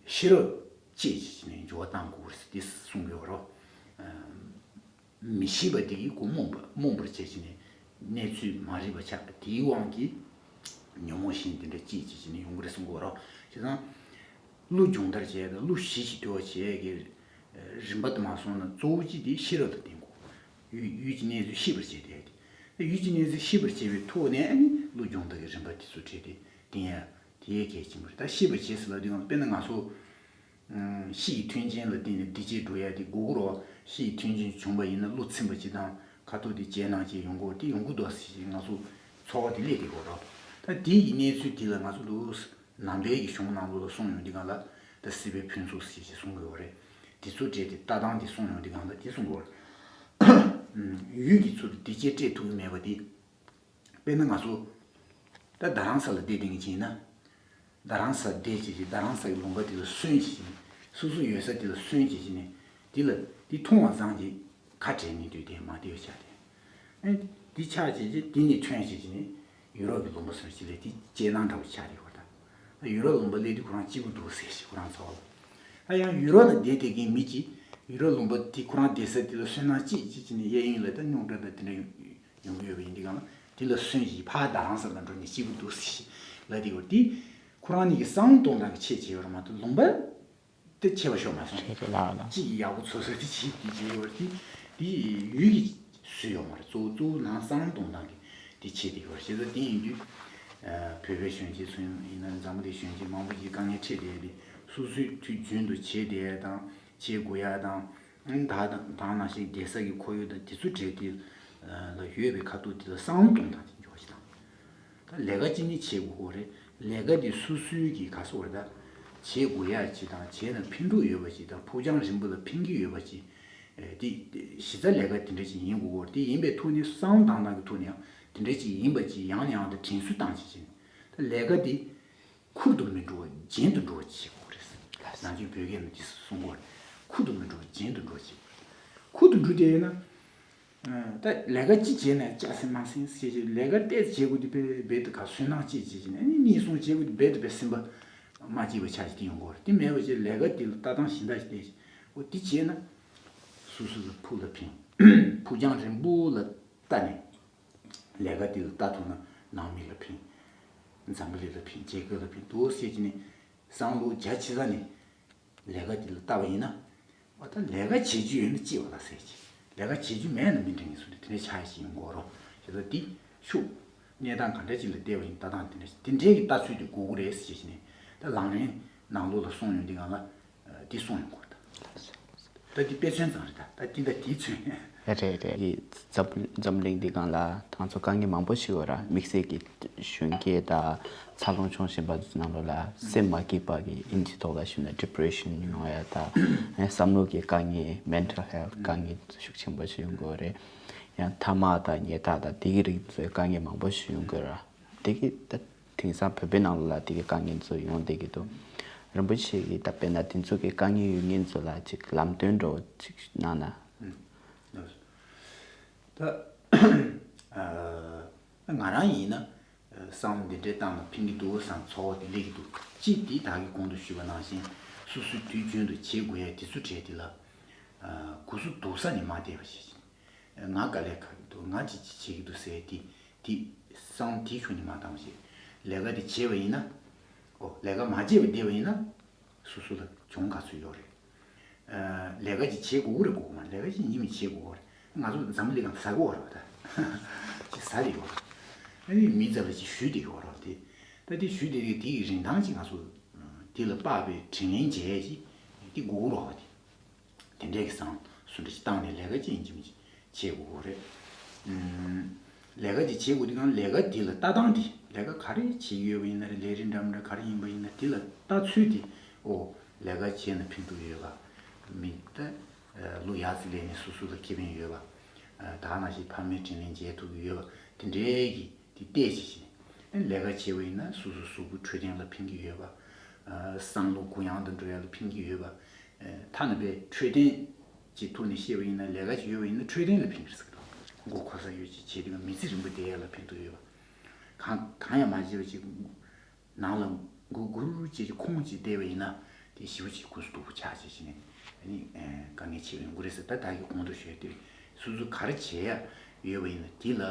ཤེས་རབ་བཅས་བྱས་ནས་འགྱུར་བ་གཏང་དགོས་རེད་དེ་གསུང་གི་ཡོད་རེད། མི་ཤེས་པ་དེ་གིས་ཁོ་རྨོངས་པ་རྨོངས་པར་བྱས་བྱས་ནས་གནས་ཚུལ་མ་རིག་པ་ཆགས་པ་དེའི་དབང་གིས་ཉོན་མོངས་གཞན་དེ་འདྲ་སྐྱེས་བྱས་བྱས་ནས་ཡོང་གི་རེད་གསུང་གི་ཡོད་རེད། བྱས་ཙང་ཀླུ་སྦྱོང་བརྡར་བྱས་དང་ཀླུ་ཞི་ཞིང་དུལ་བ་བྱས་ཀྱི་རིམ་པ་དུ་མ་སོང་ན་གཙོ་བོ་གཅིག་དེ་ཤེས་རབ་ལ་བརྟེན་དགོས། ཡུལ་ཡུལ་གྱི་གནས་ཚུལ་ཤེས་པར་བྱས་ཏེ། ད་ཡུལ་གྱི་གནས་ཚུལ་ཤེས་པར་བྱས་པའི་ཐོག་ནས་ཨ་ནི་ཀླུ་སྦྱོང་བརྡར་གྱི་རིམ་པ་དེ་ཚོ་བྲིས་ཏེ་བསྟན་ཡ་དེ་ཡས་གལ་ཆེན་པོ་རེད། ད་ཤེས་པར་བྱས་ཟེར་ལབ་དུས་ང་དཔེར་ན་ང་ཚོ། ཨ། ཕྱི་ཡི་མཐུན་རྐྱེན་ལ་བརྟེན་ནས་བདེ་སྐྱིད་འགྲོ་ཡ་དེ་དགོས་ཀྱི་རེད་བ། ཕྱི་ཡི་མཐུན་རྐྱེན་བྱུང་བ་ཡིན་ན་བློ་ཚིམ་པ་ཅིག་དང་ཁ་ཐུག་དེ་ཇེ་ནང་ཇེ་ཡོང་གི་རེད། དེ་ཡོང་གི་འདུག་ཟེར་ཞིག་ང་ཚོ་ཚོར་བ་དེ་སླེབས་བསྡད་ཀྱི་ཡོད་རེད་བ། ད་དེ་ཡི་གནས་ཚུལ་དེ་ལ་ང་ཚོ་འདུག་ནང་པའི་གི་གཞུང་ནང་ལོགས་ལ་གསུངས་ཡོང་དུས་སྒང་ལ་ད་སྲིད་པའི་ཕུན་ཚོགས་ཟེར་ཞིག་གསུང་གི་ཡོད་རེད། དེ་ཚོ་བྲིས་ཏེ་ལྟ་སྟངས་དེ་གསུངས་ཡོང་དུས་སྒང་ལ་དེ་གསུང་གི་ཡོད་རེད། ཡུལ་གྱི་ཚུལ་དུ་བདེ་སྐྱིད་སྤྲད་ཐུབ་ཀྱི་མེད་པ་དེ། དཔེར་ན་ང་ཚོ་ད་རྡ་རམ་ས་ལ་བསྡད་བསྡད་མཁན་ཅིག་ཡིན་ན། རྡ་རམ་ས་བསྡད་བྱས་བྱས་རྡ་རམ་ས་གི་ལུང་པ་དེ་ལ་སོན་བྱས་བྱས་ནས་སོ་སོ་ཡོད་ས་དེ་ལ་སོན་བྱས་བྱས་ནས་དེ་ལ་དེ་མཐོང་བ་ཙམ་གྱིས་ཁ་བྲལ་ནས་སྡོད་དེ་མ་བསྡད་པ་ཆགས་ཏེ། ཨེ། དེ་ཆགས་བྱས་བྱས་དེ་ནས་ཐོན་བྱས་བྱས་ནས་ཡུ་རོབ་ཀྱི་ལུང་པ་སོན་བྱས་ལས་དེ་ཇེ་ནང་འདྲ་བོ་ཆགས་རེད་བ། ད་ཡུ་རོབ་ལུང་པ་སླེབས་དུས་ཁོ་རང་སྐྱིད་པོ་འདུག་ཟེར་ཞིག་ཁོ་རང་ཚོ་ལ། ད་ཡང་ཡུ་རོབ་ལ་བསྡད་བསྡད་མཁན་མི་གཅིག་ ཡུ་རོབ་ལུང་པ་དེ་ཁོ་རང་བསྡད་ས་དེ་ལ་སོན་ནང་གཅིག་གཅིག་བྱས་ནས་གཡས་གཡོན་ལ་ད་རྙོག་དྲ་དང་དེ་འདྲ་ཡོང་གི་ཡོད་པ་ཡིན་དུས་གང་ལ་དེ་ལ་སོན་ཞིག་ཕར་རྡ་རམ་ས་ལ་འགྲོ་ནས་སྐྱིད་པོ་འདུག་ཟེར་ཞིག་ལབ་བསྡད་ཡོད་དེ། ཁོ་རང་གཉིས་ཀྱི་བསམ་བློ་གཏོང་སྟངས་ཀྱི་ཆེད་བྱས་ཡོད་རེད་མ་གཏོགས་ལུང་པ་དེ་ཆེ་བ་ཤོར་མ་སོང་། རེད་རེད་ལགས་ལགས། གཅིག་གིས་ཡག་པོ་བཟོ་ས་དེ་བྱས་དེ་བྱས་ཡོད་རེད་དེ། དེ་ཡུལ་གྱིས་བཟོས་ཡོད་མ་རེད། གཙོ་བོ་གཙོ་བོ་ནང་བསམ་བློ་གཏོང་སྟངས་ཀྱི་དེ་ཆེད་དེ་ཡོད་རེད། བྱས་ཙང་དེ་ཡིན་དུས་བོད་པའི་གཞོན་སྐྱེས་ཚོ་ཡིན་ན་འཛམ་བུ་གླིང་གཞོན་སྐྱེས་མང་པོ་ཞིག་དཀའ་ངལ་འཕྲད་བསྡད་དེ་སོ་སོའི་དུས་རྒྱུན་དུ་བྱས་བསྡད་ཡ་དང་བྱེད་དགོས་ཡ་དང་། ད་དང་ནང་བཞིན་བསྡད་ས་ཀྱི་ཁོར་ཡུག་དང་དེ་ཚོ་གྲས་དེ་ལ་ཡོད་པའི་ཁ་ཐུག་དེ་ལ་བསམ་བློ་གཏོང་སྟངས་དེ་འགྱུར་བ་ཞིག་དང་། ད་ལས་ཀ་ཅི་ནས་བྱེད་དགོས་ཀྱི་རེད། ལས་ཀ་དེ་སོ་སོའི་གི་ག་སོ་བར་ད་བྱེད་དགོས་ཡ་ཅིག་དང་བྱས་ན་ཕན་ཐོགས་ཡོད་པ་ཅིག་དང་ཕུགས་རྒྱང་རིང་པོ་ལ་ཕན་གྱི་ཡོད་པ་ཅིག་དེ་གཞི་རྩ་ལས་ཀ་དེ་འདྲ་ཅིག་ཡིན་དགོས་ཀྱི་རེད། དེ་ཡིན་པའི་ཐོག་ནས་བསམ་བློ་གཏོང་སྟངས་ཀྱི་ཐོག་ནས་ཡང་དེ་འདྲ་ཅིག་ཡིན་པ་ཅིག་ཡང་ནས་ཡང་དུ་དྲན་གསོ་བཏང་བྱས་བྱས་ནས་ད་ལས་ཀ་དེ། ཁུར་དུ་མི་འགྲོ་བ་རྒྱན་དུ་འགྲོ་བ་བྱེད་དགོས་རེད། ནང་ཆོས་བོད་སྐད་ནང་འདི་གསུང་གི་ཡོད་རེད། ཁུར་དུ་མི་འགྲོ་བ་རྒྱན་དུ་འགྲོ་བ་བྱེད་དགོས་རེད། ཁུར་དུ་འགྲོ་བསྡད་ཡོད་ན། ད་ལས་ཀ་གཅིག་བྱས་ན་ལྕགས་སྲིན་དམར་སྲིན་ཟེར་བྱས་ལས་ཀ་ཏོག་ཙམ་བྱེད་དགོས་དུས་དཔེ་རྦད་དེ་ག་སུན་སྣང་སྐྱེས་བྱས་བྱས་ནས་ཨ་ནི་གཉིས་གསུམ་བྱེད་དགོས་དུས་རྦད་དེ་དཔེ་སེམས་པ་མ་སྐྱིད་པ་ཆགས་བྱས་དེ་ཡོང་གི་ཡོད་རེད། དེ་མེད་པ་བྱས་ལས་ཀ་དེ་ལ་ལྟ་སྟངས་གཞན་དག་ཞིག་བསྟན་བྱས་འོ་དེ་བྱས་ན། སོ་སོ་ལ་ཕུགས་ལ་ཕན། ཕུགས་རྒྱང་རིང་པོ་ལ་ལྟ་ནས། ལས་ཀ་དེ་ལ་ལྟ་ཐུབ་ན་ནང་མི་ལ་ཕན། འཛམ་བུ་གླིང་ལ་ཕན། རྒྱལ་ཁབ་ལ་ཕན་འདུག་ཟེར་གྱི་ནས་བསམ་བློ་རྒྱ་ཆེ་ས་ནས་ལས་ཀ་དེ་ལ་ལྟ་བ་ཡིན་ན། འོ་ད་ལས་ཀ་བྱེད་རྒྱུ་ཡོད་ན་སྐྱིད་པ་ལ་ཟེར་གྱི། ལས་ཀ་བྱེད་རྒྱུ་མེད་ན་མི་འགྲིག་ངེས་སུ་རེད། དེ་འདྲའི་ཆ་ཞིག་ཡིན་དགོས་རོགས་ཞེས་ད་འདི་ཤུགས་གནས་སྟངས་ག་འདྲ་ཅིག་ལ་བལྟས་པ་ཡིན་ལྟ་སྟངས་དེ་འདྲ་དེ་འདྲའི་གི་ལྟ་ཚུལ་དེ་དགོས་ཀྱི་རེད་ཟེར་གྱི་ནས་ད་ལམ་རིམ་ནང་ལོགས་ལ་སོང་ཡོང་དུས་སྒང་ལ། འདི་གསུངས་ཡོང་གི་རེད་ད། ད་འདི་དཔེ་མཚོན་ཙམ་རེད་ད། ད་འདི་ད་དེའི་མཚོན། རེད་རེད། འདི་འཛམ་འཛམ་གླིང་འདི་སྒང་ལ་ང་ཚོ་དཀའ་ངལ་མང་པོ་ཞིག་ཡོད་ར། དམིགས་བསལ་གྱི་གཞོན་སྐྱེས་དང་འཚར་ལོངས་བྱུང་བཞིན་པ་ཚོའི་ནང་ལོགས་ལ་སེམས་མ་སྐྱིད་པ་གི་ཨིན་ཇིའི་ཐོག་ལ་ཞུས་ན་ཌི་པི་རེ་ཤན་ཡོང་ཡ་ད། བསམ་བློ་གི་དཀའ་ངལ་མེན་ཊལ་ཧེལ་ཐི་དཀའ་ངལ་ཤུགས་ཆེན་པོ་ཞིག་ཡོང་གི་ཡོད་རེད། ཡང་ཐ་མག་དང་ཉལ་ཐ་དང་དེ་གི་རིགས་ཚོའི་དཀའ་ངལ་མང་པོ་ཞིག་ཡོང་གི་ཡོད་ར། དེ་གི་ད་དེང་སང་བོད་པའི་ནང་ལ་དེ་གི་དཀའ་ངལ་ཚོ་ཡོང་བསྡད་ཀྱི་འདུག་རིན་པོ་ཆེ་གིས་ད་དཔེར་ན་དེ་ཚོ་གི་དཀའ་ངལ་ཡོད་མཁན་ཚོ་ལ་ཅིག་ལམ་སྟོན་འདྲ་བོ་ཅིག་གནང་ན། ད་ང་རང་ཡིན་ན་བསམ་འདི་འདྲའི་བཏང་ན་ཕན་གྱི་འདུག་བསམ་ཚོར་བ་དེ་སླེབས་ཀྱི་འདུག་གཅིག་དེ་ད་གི་གོང་དུ་ཞུས་པ་ནང་བཞིན་སོ་སོའི་དུས་རྒྱུན་དུ་བྱེད་དགོས་ཡ་དེ་ཚོ་གྲས་དེ་ལ་གུ་སུ་འདུག་ས་ནས་མ་བསྡད་པ་བྱེད། ང་དཀའ་ལས་ཁག་གི་འདུག་ང་ཅི་ཅི་བྱེད་ཀྱི་འདུག་ཟེར་དེ་དེ་བསམ་དེ་ཤུགས་ནས་མ་བཏང་བ་བྱེད། ལས་ཀ་དེ་བྱས་པ་ཡིན་ན། ཨོ་ལས་ཀ་མ་བྱས་པ་བསྡད་པ་ཡིན་ན། སོ་སོ་ལ་གྱོང་ག་ཚོད་ཡོད་རེད། ལས་ཀ་ཅིག་བྱེད་དགོས་ཀྱི་རེད་དགོས་ཀྱི་མ་རེད། ལས་ཀ་ཅིག་ཉིན་མི་བྱེད་དགོས་ཀྱི་རེད། ང་ཚོ་འཛམ་བུ་གླིང་གང་ཟ་གི་ཡོད་རེད་བ་ད། ཅིག་ཟ་བསྡད་ཡོད་རེད། ཨ་ནི་མི་ཚབ་ལ་ཅིག་ཞུས་བསྡད་ཡོད་རེད་བ་དེ། ད་དེ་ཞུས་བསྡད་དེ་དེ་ཡི་རིན་ཐང་ཅིག་ང་ཚོ་དེ་ལ་དཔག་པའི་དྲིན་ལན་འཇལ་ཡ་ཅིག་དེ་དགོས་ཀྱི་རེད་བ་དེ། དེ་འདྲའི་གི་བསམ་སུ་འདྲ་ཞིག་བཏང་ནས་ལས་ཀ་ཅིག་ཡིན་གཅིག་མིན་གཅིག་བྱེད་དགོས་ཀྱི་རེད། ཨུམ། ལས་ཀ་ཅིག་བྱེད་དགོས་དུས་གང་ལས་ཀ་དེ་ལ་ལྟ་སྟངས་དེ་ལས་ཀ་ག་རེ་བྱེད་ཀྱི་ཡོད་པ་ཡིན་ན་རེད། ལས་རིགས་འདྲ་མི་འདྲ་ག་རེ་ཡིན་པ་ཡིན་ན་དེ་ལ་ལྟ་ཚུལ་དེ་ཨོ་ལས་ཀ་བྱས་ན་ཕན་ཐོགས་ཡོད་པ་མི་ད་ལུ་ཡག་ཙི་ལས་ནས་སོ་སོ་ལ་ཁེ་ཕན་ཡོད་པ་ད་ནང་བཞིན་ཕ་མའི་དྲིན་ལན་འཇལ་ཐུབ་ཀྱི་ཡོད་པ་དེ་འདྲའི་གི་དེ་བལྟས་ཤིག་བྱས་ནས་ལས་ཀ་བྱེད་པ་ཡིན་ན་སོ་སོ་གཟུགས་པོ་འཕྲོད་བསྟེན་ལ་ཕན་གྱི་ཡོད་པ། བསམ་བློ་གུ་ཡངས་དུ་འགྲོ་ཡ་ལ་ཕན་གྱི་ཡོད་པ། ཐ་ན་པའི་འཕྲོད་བསྟེན་གྱི་ཐོག་ནས་བཤད་པ་ཡིན་ན་ལས་ཀ་ཅིག་ཡོད་པ་ཡིན་ན་འཕྲོད་བསྟེན་ལ་ཕན་གྱི་རེད་ཟེར་གི་འདུག་མགོ་འཁོར་ས་ཡོད་ཅིག་བྱེད་དུས་མི་ཚེ་རིང་པོ་བསྡད་ཡ་ལ་ཕན་ཐོགས་ཡོད་པ། གང་གང་ཡང་མ་བྱས་པ་ཅིག་ནང་ལ་མགོ་སྒུར་བྱས་ཅིག་ཁོང་ཅིག་བསྡད་པ་ཡིན་ན། དེ་ཞེ་པོ་ཅིག་གུ་སུ་སྡུག་པོ་ཆགས་བྱས་ཤིག་ནས་ཨ་ནི་དཀའ་ངལ་ཆེ་བ་ཡོང་གི་རེད་ཟེར། ད་ད་གི་གོང་དུ་ཞུས་ཏེ་སོ་སོ་ག་རེ་བྱེད་ཡ་ཡོད་པ་ཡིན་ན་དེ་ལ་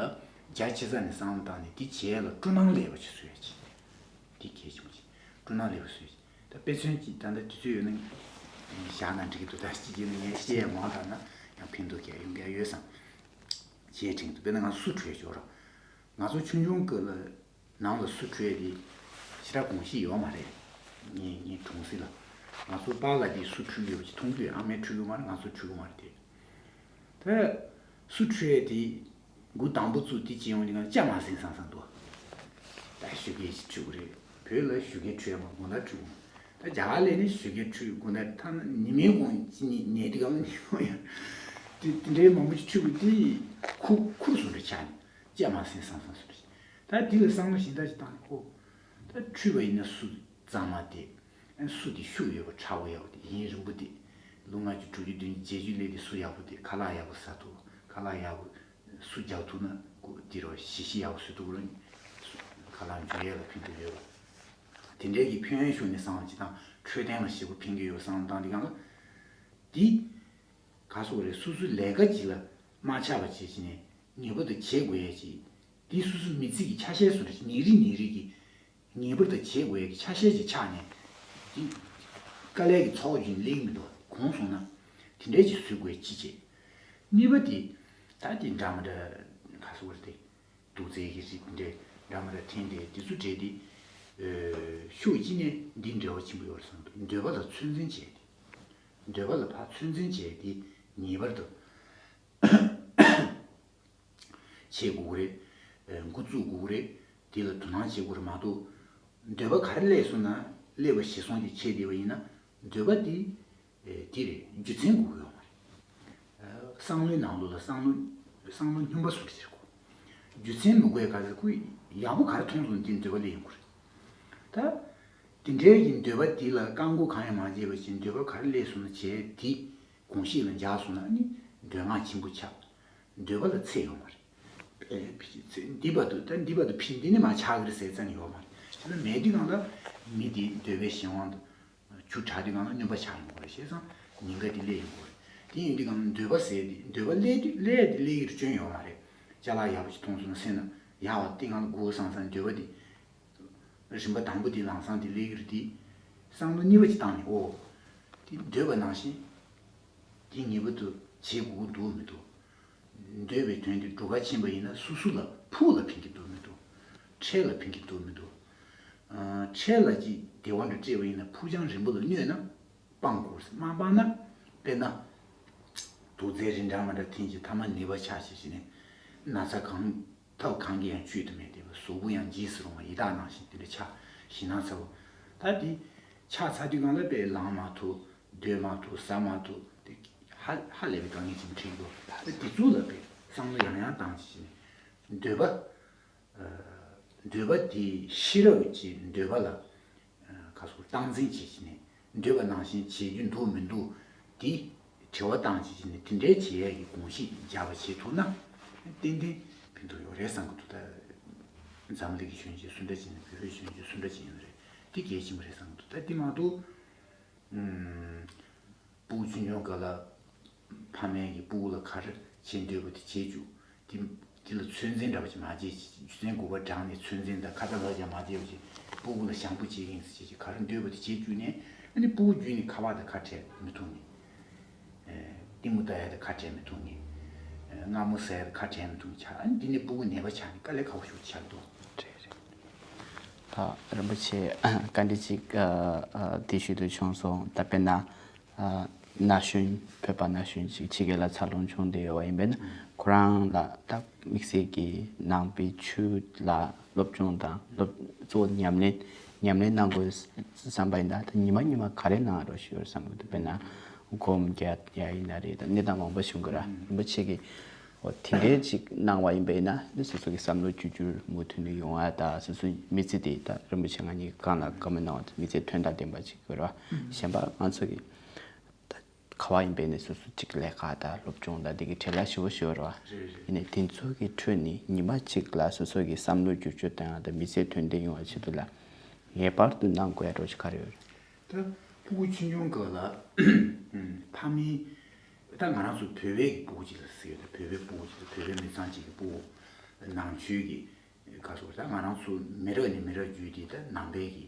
རྒྱ་ཆེ་ས་ནས་བསམ་བློ་བཏང་ནས་དེ་བྱེད་ཡ་ལ་སྤྲོ་སྣང་སླེབས་པ་ཅིག་བཟོ་ཡ་ཅིག་དེ་གལ་ཆེན་པོ་ཅིག་སྤྲོ་སྣང་སླེབས་པ་བཟོ་ཡ་ཅིག་ད་དཔེ་མཚོན་ཅིག་ད་ལྟ་དུས་ཚོད་ཡོད་ན་བཞག་ན་འགྲིག་གི་འདུག་ད་སྤྱི་རྒྱུ་ནས་ངས་བཤད་ཡ་མང་དྲགས་ན་ཡང་ཕན་ཐོགས་ཀྱི་ཡོང་གི་ཡོད་བསམ་བྱས་དྲན་གི་འདུག་དཔེར་ན་ང་སུ་བྲོས་ཆོག་ར་ང་ཚོ་ཆུང་ཆུང་སྐབས་ལ། ནང་ལ་སུ་བྲོས་དེ་ཞེ་དྲག་གོམས་གཤིས་ཡོད་མ་རེད། ངའི་ངའི་གྲོང་གསེབ་ལ་ང་ཚོ་པཱ་ལགས་དེ་སུ་འཁྲུད་ཡོད་པ་ཅིག་མཐོང་དུས་ཨ་མས་འཁྲུད་གི་མ་རེད། ང་ཚོ་འཁྲུད་གི་མ་རེད་དེ། ད་སུ་བྲོས་དེ་འགོ་དང་པོ་བཙུགས་དེ་ཅི་ཡོང་དེ་གང་ལྕགས་མ་ཟིན་སང་སང་འདུག་ད་ཞུ་སྐད་ཅིག་འཁྲུད་གི་རེད། བོད་ལ་ཞུ་སྐད་འཁྲུད་མ་དགོང་དག་འཁྲུད་གི་མ་ད་རྒྱ་གར་ལས་ནི་ཞུ་སྐད་འཁྲུད་དགོང་དག་ཐ་ན་ཉི་མའི་གོང་ཅི་ནི་ནས་དེ་གང་ཉི་མ་ཡང་དེ་དེ་འདྲའི་མང་པོ་ཅིག་འཁྲུད་གི་དེ་ཁུ་ཁུར་སོང་འདྲ་ཆགས་ནས་ལྕགས་མ་ཟིན་སང་སང་སུ་རེད། ད་འདི་ལ་བསམ་བློ་ཞིབ་ཕྲ་ཞིག་བཏང་ནས་ཨོ། ད་འཁྲུད་པ་ཡིན་ན་སུ་གཙང་མ་དེ། སུ་དེ་ཤུགས་ཡོད་པ་ཁྲ་བོ་ཡག་པོ་དེ་ཡིན་རིང་པོ་དེ། ལོ་ལྔ་བཅུ་དྲུག་ཅུ་བདུན་ཅུ་བརྒྱད་ཅུ་སླེབས་དེ་སུ་ཡག་པོ་དེ་ཁ་ལག་ཡག་པོ་ཟ་ཐུབ་ཁ་ལག་ཡག་པོ་སུ་རྒྱག་ཐུབ་ན་ཀོ་དེ་རོ་ཞི་ཞི་ཡག་པོ་བཟོ་ཐུབ་རོ། ཁ་ལག་འཇུ་ཡས་ལ་ཕན་ཐོགས་ཡོད་པ། དེ་འདྲའི་གི་ཕན་ཡོན་ཤུགས་ནས་བསམ་བློ་ཅིག་བཏང་འཕྲོད་བསྟེན་ལ་ཞེ་པོ་ཕན་གི་ཡོད་བསམ་བློ་བཏང་དེ་གང་ལ། དེ། ག་སོགས་རེད། སོ་སོའི་ལས་ཀ་ཅིག་ལ་མ་ཆགས་པ་བྱས་བྱས་ནས་ངེས་པར་དུ་བྱེད་དགོས་ཡ་ཅིག་དེ་སོ་སོའི་མི་ཚེ་གི་ཆ་ཤས་སུ་རེད། ཉིན་རེ་ཉིན་རེ་གི་ངེས་པར་དུ་བྱེད་དགོས་ཡ་གི་ཆ་ཤས་ཅིག་ཆགས་ནས་དེ་དཀའ་ལས་ཀྱི་ཚོགས་ཀྱིས་ལེགས་མི་འདུག་གོང་སོང་ན་དེ་འདྲའི་ཅིག་བཟོ་དགོས་ཅི་བྱེད། གཉིས་པ་དེ་ད་དེ་འདྲ་མི་འདྲ་ག་སོགས་རེད་དེ། དུག་རྫས་ཀྱི་རིགས་འདྲ་འདྲ་མི་འདྲ་འཐེན་ཏེ་དེ་ཚོ་སྤྲད་དེ། ཨེ། ཕྱོགས་གཅིག་ནས་འདི་འབྲེལ་བ་ཆེན་པོ་ཡོད་རེད་བསམ་འདུག་འདོད་པ་ལ་ཚོད་འཛིན་བྱས་ཏེ། འདོད་པ་ལ་ཕར་ཚོད་འཛིན་བྱས་ཏེ་ངེས་པར་དུ་བྱེད་དགོས་ཀྱི་རེད། ཨེ། འགོ་བཙུགས་དགོས་ཀྱི་རེད། དེ་ལ་དོ་སྣང་བྱེད་དགོས་རེད་མ་གཏོགས། འདོད་པ་ག་རེ་སླེབས་སོང་ན་སླེབས་པ་ཞེ་སོང་ཅིག་བྱས་བསྡད་པ་ཡིན་ན། འདོད་པ་དེ། ཨེ། དེ་རེད། རྒྱུ་མཚན་དགོས་ཀྱི་ཡོད་མ་རེད། ཨ། བསམ་བློའི་ནང་ལོགས་ལ་བསམ་བློ་བསམ་བློ་སྙོམས་པ་སོང་ཟེར་གོ། རྒྱུ་མཚན་མི་དགོས་ག་ཚོད་ཁོས་ཡག་པོ་ག་རེ་མཐོང་སོང་དེ་འདོད་པ་སླེབས་ཡོང་གི་རེད། ད་དེ་འདྲའི་གི་འདོད་པ་དེ་ལ་བཀག་འགོག་གང་ཡང་མ་བྱས་པ་བཞིན་འདོད་པ་ག་རེ་སླེབས་སོང་ན་བྱས་དེ་དགོངས་གཞི་ལ་འཇགས་སོང་ན་ནི་འདོད་སྔགས་ཆེན་པོ་ཆགས། འདོད་པ་ལ་ཚད་ཡོད་མ་རེད། ཨེ། ཕི་ཅི་ཚེ་འདི་བར་དུ་ད་འདི་བར་དུ་ཕི་འདི་ནི་མ་ཆགས་ཀྱི་རེད་ཟེར་ཙམ་ཡོད་མ་རེད། བྱས་ན་མེད་དུས་གང་ལ་མི་དེའི་འདོད་པའི་གཞན་དབང་དུ་ཆུ་དྲག་དུས་གང་ལ་སྨྱོན་པ་ཆགས་ཡོང་གི་རེད། བྱས་ཙང་ཉེན་ཁ་དེ་སླེབས་ཡོང་གི་རེད། དེ་ཡིན་དུས་གང་ལ་འདོད་པ་ཟེར་དེ་འདོད་པ་སླེབས་དུས་སླེབས་དེ་སླེབས་ཀྱི་རེད། སྐྱོན་ཡོད་མ་རེད། ཅ་ལག་ཡག་པོ་ཞིག་མཐོང་སོང་ན་སེམས་ན་ཡག་པ་དེ་གང་ལ་དགོས་བསམ་བསམ་འདོད་པ་དེ། རིམ་པ་དང་པོ་དེ་ལམ་སང་དེ་སླེབས་ཀྱི་རེད་དེ། བསམ་བློ་གཉིས་པ་ཅིག་བཏང་ནས་ཨོ། དེ་འདོད་པ་ནང་བཞིན། དེ་ངེས་པར་དུ་བྱེད་དགོས་ཀྱི་འདུག་མི་འདུག་འདོད་པའི་དོན་དེ་སྒྲུབ་ཁ་ཕྱིན་པ་ཡིན་ན་སོ་སོ་ལ་ཕུགས་ལ་ཕན་གྱི་འདུག་མི་འདུག་འཕྲལ་ལ་ཕན་གྱི་འདུག་མི་འདུག་ཨ། འཕྲལ་ལ་ཅིག་བདེ་བ་འདྲ་སྤྲད་པ་ཡིན་ན་ཕུགས་རྒྱང་རིང་པོ་ལ་གནོད་ན་སྤང་དགོས། མ་སྤངས་ན། དཔེར་ན། དུག་རྫས་རིགས་འདྲ་མི་འདྲ་འཐེན་བྱས་ཐ་མ་ནད་པ་ཆགས་བྱས་བྱས་ནས་ན་ཚ་གང་ཐབས་གང་གིས་ཡང་བཅོས་ཐུབ་མེད་དེ། གཟུགས་པོ་ཡང་འཇིགས་སུ་རུང་བ་ཡི་དྭགས་ནང་བཞིན་དེ་འདྲ་ཆགས། ཞེད་སྣང་ཚ་པོ། ད་དེ་ཆགས་ཚར་དུས་གང་ལ་དཔེ་ལངས་མ་ཐུབ། སྡོད་མ་ཐུབ། ཟ་མ་ཐུབ། དེ་ཧ་ཧ་ལས་པའི་དཀའ་ངལ་ཅིག་འཕྲད་འགྲོ། ད་དེ་ཚོ་ལ་དཔེ་བསམ་བློ་ཡང་ཡང་བཏང་བྱས་ནས་འདོད་པ། ཨ། འདོད་པ་དེ་ཤེས་རབ་ཀྱི་འདོད་པ་ལ། ཨ། ཁ་སོགས་སྟངས་འཛིན་བྱེད་ཀྱི་ནས་འདོད་པ་ནང་བཞིན་བྱེད་རྒྱུ་འདུག་མི་འདུག་དེ་དྲི་བ་བཏང་བྱེད་ཀྱི་ནས་དེ་འདྲའི་བྱེད་ཡས་ཀྱི་དགོངས་གཞི་འཇགས་པ་བྱེད་ཐུབ་ན་ཏན་ཏན་ཕན་ཐོགས་ཡོད་རེད་བསམ་གྱི་འདུག་ད་འཛམ་གླིང་གི་གཞོན་སྐྱེས་སུ་འདྲ་ཅིག་ཡིན་ན། བོད་པའི་གཞོན་སྐྱེས་སུ་འདྲ་ཅིག་ཡིན་ན་རེད། དེ་གལ་ཆེན་པོ་རེད་བསམ་གྱི་འདུག་ད་དེ་མ་གཏོགས། ཨུམ། སྤུ་གུ་ཆུང་ཆུང་སྐབས་ལ་ཕ་མས་ཀྱིས་སྤུ་གུ་ལ་ག་རེ་བྱེད་འདོད་པ་དེ་བྱེད་བཅུག་དེ་དེ་ལ་ཚོད་འཛིན་འདྲ་བ་ཅིག་མ་བྱེད་ཅིག་རྒྱུ་མཚན་དགུ་པ་དྲངས་ནས་ཚོད་འཛིན་དང་ཁ་ཏ་ལག་ཀྱང་མ་བྱེད་པ་ཅིག་སྤུ་གུ་ལ་ཞང་པོ་བྱེད་ཀྱི་ཡིན་ཟེར་བྱས་ཅིག་ག་རེ་འདོད་པ་དེ་བྱེད་བཅུག་ནས། ཨ་ནི་སྤུ་གུ་བརྒྱུད་ནས་ཁ་པར་དང་ཁ་བྲལ་མི་ཐུབ་ནས། ཨེ། གཏི་མུག་ལྟ་ཡ་དང་ཁ་བྲལ་མི་ཐུབ་ནས། ཨེ། མངར་མོ་ཟ་ཡ་དང་ཁ་བྲལ་མི་ཐུབ་ནས་ཆགས། ཨ་ནི་འདི་ནས་སྤུ་གུ་ནད་པ་ཆགས་ནས་དཀའ་ལས་ཁག་པོ་ཞིག་ཆགས་འདུག་རེད་རེད། ད་རིན་པོ་ཆེ་བཀའ་འདྲི་ཅིག་ཨ་ཨ་དེ་ཞུ་འདོད་བྱུང་སོང་། ད་དཔེར་ན། ཨ། ན་གཞོན། བོད་པ་ན་གཞོན་ཅིག་ཕྱི་རྒྱལ་ལ་འཚར་ལོངས་བྱུང་བསྡད་ཡོད་པ་ཡིན་པས་ན། ཁོ་རང་ལ་ད་དམིགས་བསལ་གྱི་ནང་པའི་ཆོས་ལ་སློབ་སྦྱོང་དང་སློབ་གཙོ་བོ་ཉམས་ལེན་ཉམས་ལེན་གནང་དགོས་བསམ་པ་ཡིན་ན། ད་ཉི་མ་ཉི་མ་ག་རེ་གནང་རོགས་ཞུ་བར་བསམ་གྱི་འདུག་དཔེར་ན་སྒོམ་རྒྱག་ཡ་ཡིན་ན་རེད། ད་གནས་སྟངས་མང་པོ་བྱུང་གི་ར། རིན་པོ་ཆེ་གིས་འོ་དེ་འདྲའི་ཅིག་གནང་བ་ཡིན་པས་ན། ནི་སོ་སོ་གི་བསམ་བློ་བཅོས་བསྒྱུར་མུ་མཐུད་ནས་ཡོང་བ་དང་། སོ་སོའི་མི་ཚེ་དེ་ད་རིན་པོ་ཆེ་ང་གཉིས་གང་ལ་བཀའ་མོལ་གནང་བ་དང་མི་ཚེ་དོན་དང་ལྡན་པ་ཅིག་དགོས་ར། གཞན་པ་ང་ཚོ་གི་ད་ག་བ་ཡིན་པས་ནས་སོ་སོ་གཅིག་ལས་ཀ་དང་སློབ་སྦྱོང་དང་འདི་གི་བྲེལ་བ་ཞེ་པོ་ཞེ་པོ་རེད་བ། རེད་རེད། ཡིན་ནའི་དེ་ཚོ་གི་ཁྲོད་ནས་ཉི་མ་གཅིག་ལ་སོ་སོ་གི་བསམ་བློ་བསྒྱུར་བཅོས་གཏོང་ཡག་དང་མི་ཚེ་དོན་ལྡན་ཡོང་བའི་ཆེད་དུ་ལ་ངེས་པར་དུ་གནང་དགོས་ཡ་འདྲ་ཅིག་ག་རེ་ཡོད་རེད། ད་སྤུ་གུ་ཆུང་ཆུང་སྐབས་ལ་ཕ་མའི། ད་ང་རང་ཚོ་བོད་པའི་གི་སྤུ་གུ་ཅིག་ལ་ཟེར་ཡོད། ད་བོད་པའི་སྤུ་གུ་ཅིག་ལ། བོད་པའི་མི་ཚང་ཅིག་གི་སྤུ་གུ་ནང་ཆོས་ཀྱི་ག་སོགས། ད་ང་རང་ཚོ་མི་རབས་ནས་མི་རབས་བརྒྱུད་དེ་ད་ནང་པའི་གི་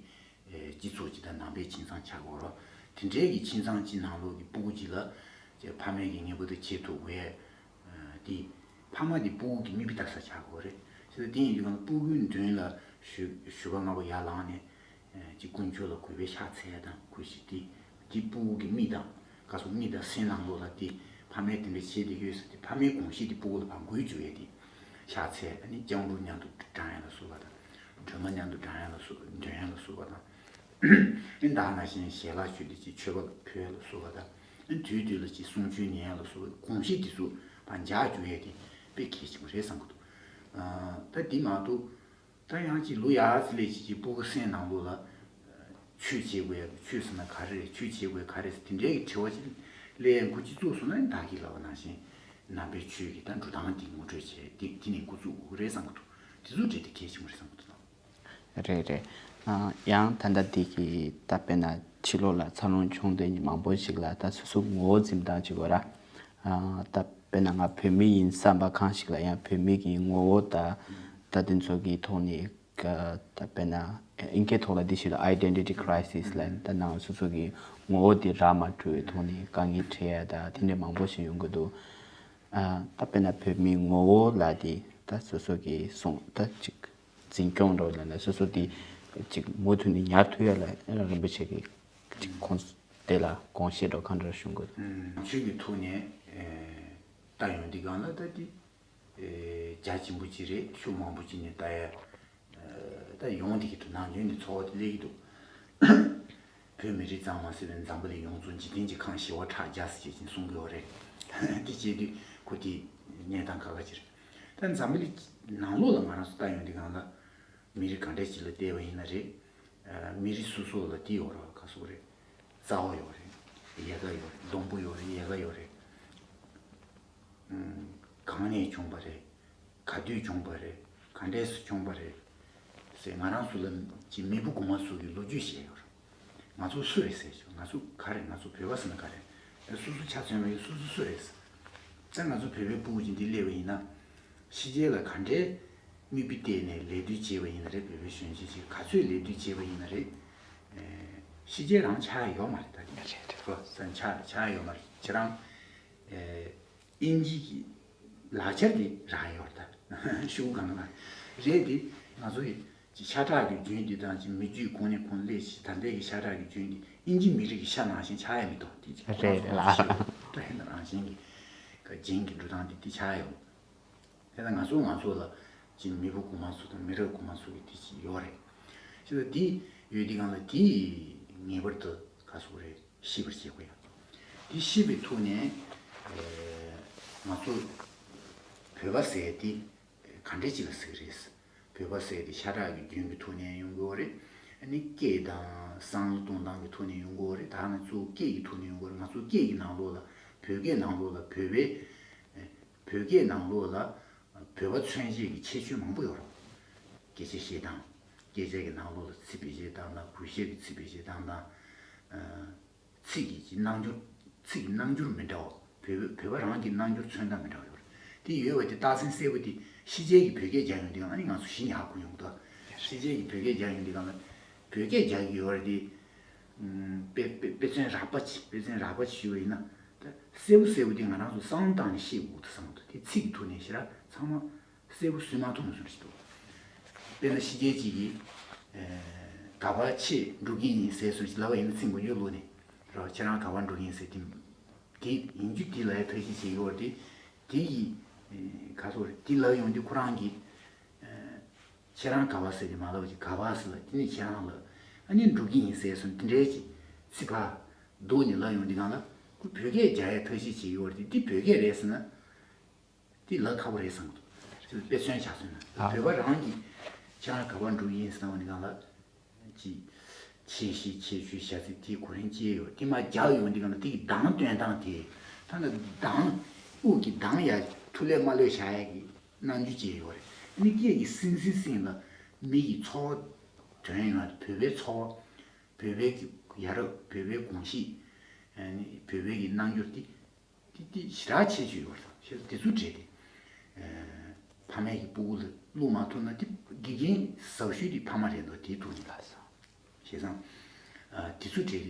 ཨེ། སྤྱི་ཚོགས་ཅིག་དང་ནང་པའི་ཁྱིམ་ཚང་ཆགས་ཀྱི་ཡོད་རེད། དེ་འདྲའི་གི་ཁྱིམ་ཚང་གཅིག་ནང་ལོགས་ཀྱི་སྤུ་གུ་ཅིག་ལ་ཅིག་ཕ་མས་གི་ངེས་པར་དུ་བྱེད་ཐུབ་དགོས་ཡས་དེ། ཕ་མ་དེ་སྤུ་གུ་གི་མིག་དཔེ་ལྟ་ས་ཆགས་ཀྱི་ཡོད་རེད། བྱས་ཙང་དེ་ཡིན་དུས་གང་ལ་སྤུ་གུའི་མདུན་ལ་ཞུ་ཞུ་བ་ལྔ་པོ་ཡར་ལངས་ནས། ཨེ། ཅིག་དཀོན་མཆོག་ལ་གུས་པས་ཕྱག་འཚལ་དང་གུས་ཞིག་དེ། དེ་སྤུ་གུ་གི་མིག་དང་ག་སོགས། མིག་དང་སེམས་ནང་ལོགས་ལ་དེ་ཕ་མས་དེ་འདྲ་བྱས་བསྡད་ཡོད་ཟེར་ཏེ་ཕ་མའི་དགོངས་གཞི་དེ་སྤུ་གུ་ལ་ཕར་འགོས་བཅུག་ཡས་དེ། ཕྱག་འཚལ། ཨ་ནི་སྐྱབས་འགྲོ་མཉམ་དུ་བགྲང་ཡས་ལ་སོགས་པ་དང་། སྒྲོལ་མ་མཉམ་དུ་བགྲང་ཡས་ལ་སོགས། འདོན་ཡས་ལ་སོགས་པ་དང་། ཨ་ནི་ད་ག་ནང་བཞིན་ཞལ་ལག་མཆོད་དེ་ཅིག་མཆོད་པ་ཕུལ་ཡས་ལ་སོགས་པ་དང་། ཨ་ནི་དུས་དུས་ལ་ཅིག་གསུང་ཆོས་ཉན་ཡས་ལ་སོགས་པའི་དགོངས་གཞི་དེ་ཚོ་ཕར་འཇགས་བཅུག་ཡས་དེ་དཔེ་གལ་ཆེན་པོ་རེད་བསམ་གྱི་འདུག་ཨ། ད་དེ་མ་གཏོགས། ད་ཡང་ཅིག་ལོ་ཡར་ཙམ་སླེབས་བྱས་ཅིག་སྤུ་གུ་སེམས་ནང་ལོགས་ལ་ཆོས་བྱེད་དགོས་ཡ། ཆོས་ཟེར་ན་ག་རེ་རེད། ཆོས་བྱེད་དགོས་ག་རེ་རེད་ཟེར་དེ་འདྲའི་གི་དྲི་བ་ཅིག་སླེབས་ཡ་འགོ་ཅིག་བཙུགས་སོང་ན། ད་གིན་ལབ་པ་ནང་བཞིན་ནང་པའི་ཆོས་ཀྱི་ད་འགྲོ་སྟངས་དེ་ངོ་སྤྲོད་བྱས་དེ་དེ་ནས་འགོ་བཙུགས་དགོས་ཀྱི་རེད་བསམ་གྱི་འདུག་དེ་ཚོ་འདྲ་དེ་གལ་ཆེན་པོ་རེད་བསམ་གྱི་འདུག་རེད་རེད། ཨ། ཡང་ད་ལྟ་འདི་གི་ད་དཔེར་ན་ཕྱི་ལོགས་ལ་འཚར་ལོངས་བྱུང་བསྡད་མཁན་མང་པོ་ཞིག་ལ་ད་སོ་སོ་ངོ་བོ་འཛིན་སྟངས་ཅིག་ཡོད་ར། ད་དཔེར་ན་ང་བོད་མི་ཡིན་བསམ་པ་གང་ཞིག་ལ་ཡང་བོད་མི་གི་ངོ་བོ་ད་ད་དེ་ཚོ་གི་ཐོག་ནས་ད་དཔེར་ན་ཨིན་སྐད་ཐོག་ལ་འདི་ཞིག་ལ་identity crisis ལ་ད་ནང་སོ་སོ་གི་ངོ་བོ་དེ་རག་མ་ཐུབ་པའི་ཐོག་ནས་དཀའ་ངལ་འཕྲད་ཡ་ད་དེ་འདྲ་མང་པོ་ཞིག་ཡོང་གི་འདུག་ད་དཔེར་ན་བོད་མིའི་ངོ་བོ་ལ་དེ་ད་སོ་སོ་གི་སོང་ད་ཅིག་འཛིན་སྐྱོང་འགྲོ་ལ་ན་སོ་སོ་དེ་ཅིག་མུ་མཐུད་ནས་ཉར་ཐུབ་ཡ་ལ་རིན་པོ་ཆེ་གི་ཅིག་ཁོང་དེ་ལ་དགོངས་བཞེས་འགྲོ་གང་འདྲ་ཞུ་དགོས། ཆོས་ཀྱི་ཐོག་ནས་ལྟ་ཡོང་དུས་སྒང་ལ་ད་དེ་རྒྱ་ཆེན་པོ་ཅིག་རེད། ཤུགས་མང་པོ་ཅིག་ནས་ལྟ་ཡ་ད་ཡོང་བསྡད་ཀྱི་འདུག་ནམ་རྒྱུན་ནས་འཚོ་བ་དེ་སླེབས་ཀྱི་འདུག་བོད་མི་རིགས་ཙམ་མ་ཟད་པའི་འཛམ་བུ་གླིང་ཡོངས་རྫོགས་འཇིག་རྟེན་གྱི་ཁམས་ཞི་བ་ཁྲག་རྒྱས་སུ་བྱེད་ཅིང་གསུང་གི་ཡོད་རེད། དེ་བྱེད་དུས་ཁོ་དེ་གནས་སྟངས་ཁག་ཁག་ཅིག་རེད། ད་འཛམ་བུ་གླིང་ནང་ལོགས་ལ་ང་རང་ཚོ་ལྟ་ཡོང་དུས་སྒང་ལ་མི་རིགས་ག་འདྲ་ཅིག་ལ་བལྟས་པ་ཡིན་ན་རེད། མི་རིགས་སོ་སོ་ལ་དེ་ཡོད་རེད་བ། ག་སོག་རེད། རྩ་བ་ཡོད་རེད། ཡལ་ག་ཡོད་རེད། སྡོང་པོ་ཡོད་རེད། ཡལ་ག་ཡོད་རེད། གང་ནས་བྱུང་བ་རེད། ག་དུས་བྱུང་བ་རེད། ག་འདྲས་སུ་བྱུང་བ་རེད་ཟེར་ང་རང་ཚོ་ལ་ཅིག་མེས་པོ་གོང་མ་ཚོ་གི་ལོ་རྒྱུས་བཤད་ཡོད་རེད། ང་ཚོ་སུ་རེད་ཟེར་ཆོག་ང་ཚོ་ག་རེད། ང་ཚོ་བོད་པ་ཟེར་ན་ག་རེད། སོ་སོ་ཆ་མཚོན་པ་ཡིན་སོ་སོ་སུ་རེད་ཟེར། ད་ང་ཚོ་བོད་པའི་ཕྲུ་གུ་ཅིག་འདི་སླེབས་པ་ཡིན་ན་ཕྱི་རྒྱལ་ལ་ག་འདྲས་དམིགས་པ་གཏད་ནས་ལས་དོན་བྱས་པ་ཡིན་ན་རེད། བོད་པའི་གཞོན་སྐྱེས་ཅིག་ག་ཚོད་ལས་དོན་བྱས་པ་ཡིན་ན་རེད། ཕྱི་རྒྱལ་རང་ཆགས་ཡ་ཡོད་མ་རེད། ད་དེ་རེད་རེད་ས་ཆགས་ཆགས་ཡ་ཡོད་མ་རེད། ཁྱེད་རང་ཨེ། དབྱིན་ཇི་གི་ལག་ཆ་དེ་རག་ཡོད་རེད་ད། ཤུགས་གང་ལ་རེད་དེ། ང་ཚོ་ཡི་ཅི་ཤ་ཁྲག་གི་རྒྱུན་དེ་དང་ཅི་མི་རྒྱུད་གོང་ནས་གོང་སླེབས་ཤིག་ད་ལྟའི་གི་ཤ་ཁྲག་གི་རྒྱུན་དེ་དབྱིན་ཇི་མི་རིགས་ཀྱི་ཤ་ནང་བཞིན་ཆགས་ཡ་མི་འདུག་དེ་ཅི་རེད་རེད་ལ། ད་ཧེ་ན་རང་བཞིན་གྱི་ག་རྒྱན་གྱི་འགྲོ་སྟངས་དེ་དེ་ཆགས་ཡ་ཡོད། དེ་ལ་ང་ཚོ་ང་ཚོ་ལ་ཅི་མི་བུ་གོང་མ་ཚོ་དང་མི་རབས་གོང་མ་ཚོ་གི་དེ་ཅི་ཡོད་རེད། ཅི་ད་དེ་ཡོད་དེ་གང་ལ་དེ་ངེས་པར་དུ་ག་སོག་རེད། ཤེས་པར་བྱེད་དགོས་ཡ། དེ་ཤེས་པའི་ཐོག་ནས་ང་ཚོ་བོད་པ་ཟེར་དེ་ག་འདྲས་ཅིག་ལ་ཟེར་གི་རེད། བོད་པ་ཟེར་དེ་ཤ་ཁྲག་གི་རྒྱུན་གྱི་ཐོག་ནས་ཡོང་གི་ཡོད་རེད། ཨ་ནི་སྐད་དང་བསམ་བློ་གཏོང་སྟངས་ཀྱི་ཐོག་ནས་ཡོང་གི་ཡོད་རེད། ད་ང་ཚོ་སྐད་ཀྱི་ཐོག་ནས་ཡོང་གི་ཡོད་རེད། ང་ཚོ་སྐད་ཀྱི་ནང་ལོགས་ལ་བོད་སྐད་ནང་ལོགས་ལ་བོད་པའི་བོད་སྐད་ནང་ལོགས་ལ་བོད་པ་མཚོན་བྱེད་ཀྱི་ཁྱད་ཆོས་མང་པོ་ཡོད་རེད། སྐད་ཆ་བཤད་སྟངས། སྐད་ཆ་གི་ནང་ལོགས་ལ་ཚིག་བེད་སྤྱོད་བཏང་སྟངས། གུས་ཞབས་ཀྱི་ཚིག་བེད་སྤྱོད་བཏང་སྟངས། ཚིག་གི་ཅིག་རྣམ་འགྱུར། ཚིག་གི་རྣམ་འགྱུར་མི་འདྲ་བ། བོད་བོད་པ་རང་གི་རྣམ་འགྱུར་མཚོན་སྟངས་མི་འདྲ་བ་ཡོད་རེད། དེ་ཡོད་པ་དེ་རྟགས་མཚན་གསལ་པོ་དེ་ཕྱི་རྒྱལ་གྱི་བོད་སྐད་རྒྱག་ཡོང་དུས་ཨ་ནི་ང་ཚོ་གཞི་ནས་ཧ་གོ་ཡོང་གི་འདུག་ཕྱི་རྒྱལ་གྱི་བོད་སྐད་རྒྱག་ཡོང་དུས་གང་ལ་བོད་སྐད་རྒྱག་གི་ཡོད་རེད་དེ། དཔེ་དཔེ་དཔེ་མཚོན་རགས་པ་ཅིག་དཔེ་མཚོན་རགས་པ་ཅིག་ཞུས་པ་ཡིན་ན། ད་གསལ་པོ་གསལ་པོ་དེ་ང་རང་ཚོ་བསམ་བློ་བཏང་ནས་ཤེས་དགོས་འདུག་བསམ་གྱི་འདུག་དེ་ཚིག་གི་ཐོག་ནས་ཞེ་དྲག་ཚང་མ་གསལ་པོ་བཟོས་མ་ཐུབ་ན་བཟོ་འདྲ་ཞིག་འདུག་དཔེར་ན་ཕྱི་རྒྱལ་ཅིག་གིས་ག་པར་ཆེད་འགྲོ་གི་ཡིན་ཟེར་སོང་ཞིག་ལབ་པ་ཡིན་ན་ཚིག་མགོ་མཇུག་ལོག་ནས་རོ་ཁྱེད་རང་ག་པར་འགྲོ་གི་ཡིན་ཟེར་དེ་དེ་ཡིན་རྒྱུ་དེ་ལ་ཡང་ཐབས་ཤེས་བྱེད་ཀྱི་ཡོད་རེད་དེ། དེ་ཡིས་ག་སོགས་རེད་དེ་ལབ་ཡོང་དུས་ཁོ་རང་གིས། ཁྱེད་རང་ག་པར་ཟེར་ཏེ་མ་ལབ་ཀྱི་ག་པར་ཟེར་ལ་དེ་ནས་ཁྱེད་རང་ལ་ཨ་ནི་འགྲོ་གི་ཡིན་ཟེར་སོང་དེ་འདྲའི་ཅིག་ཚིག་ཕར་བསྡུས་ནས་ལབ་ཡོང་དུས་གང་ལ་ཁོ་བོད་སྐད་རྒྱག་ཡའི་ཐབས་ཤེས་བྱེད་ཀྱི་ཡོད་རེད་དེ་འདི་བོད་སྐད་རེད་ཟེར་ན་དེ་ལབ་ཁག་པོ་རེད་བསམ་གྱི་འདུག་དཔེ་མཚོན་ཆ་མཚོན་ན་བོད་པ་རང་གིས་ཁྱེད་རང་ག་པར་འགྲོ་གི་ཡིན་ཟེར་ལབ་ཡོང་དུས་གང་ལ་ཅིག་ཆེ་བཞི་ཆེ་ཆུང་བྱ་ཚིག་དེ་གོ་རིམ་ཅི་ཡོད་དེ་མར་རྒྱག་ཡོང་དུས་གང་ལ་དེ་གི་གདངས་སྟོན་སྟངས་དེ་ད་ནི་གདངས་དབུགས་ཀྱི་གདངས་ཡར་ཐུ་ལེ་མ་ལོས་བཞག་ཡ་གི་རྣམ་འགྱུར་ཅིག་ཡོད་རེད། ཨ་ནི་སྐད་ཀྱི་སིང་སིང་སིང་ལ་མི་གི་ཚོར་བ་དོན་ཡོང་བ་བོད་པའི་ཚོར་བ་བོད་པའི་གི་ཡ་རབས་བོད་པའི་གོམས་གཤིས་ཨ་ནི་བོད་པའི་གི་རྣམ་འགྱུར་དེ་དེ་དེ་ཞེ་དྲག་ཁྱད་ཆོས་ཡོད་རེད། དེ་ཚོ་བྲིས་ཏེ་ཕ་མས་ཀྱི་སྤུ་གུ་ལ་བླུག་མ་ཐུབ་ན་དེ་དགེ་རྒན་ཟབ་ཤོས་དེ་ཕ་མ་རེད་འདུག་དེའི་ཐུགས་ཉིད་ལ་བྱས་ཙང་དེ་ཚོ་བྲིས་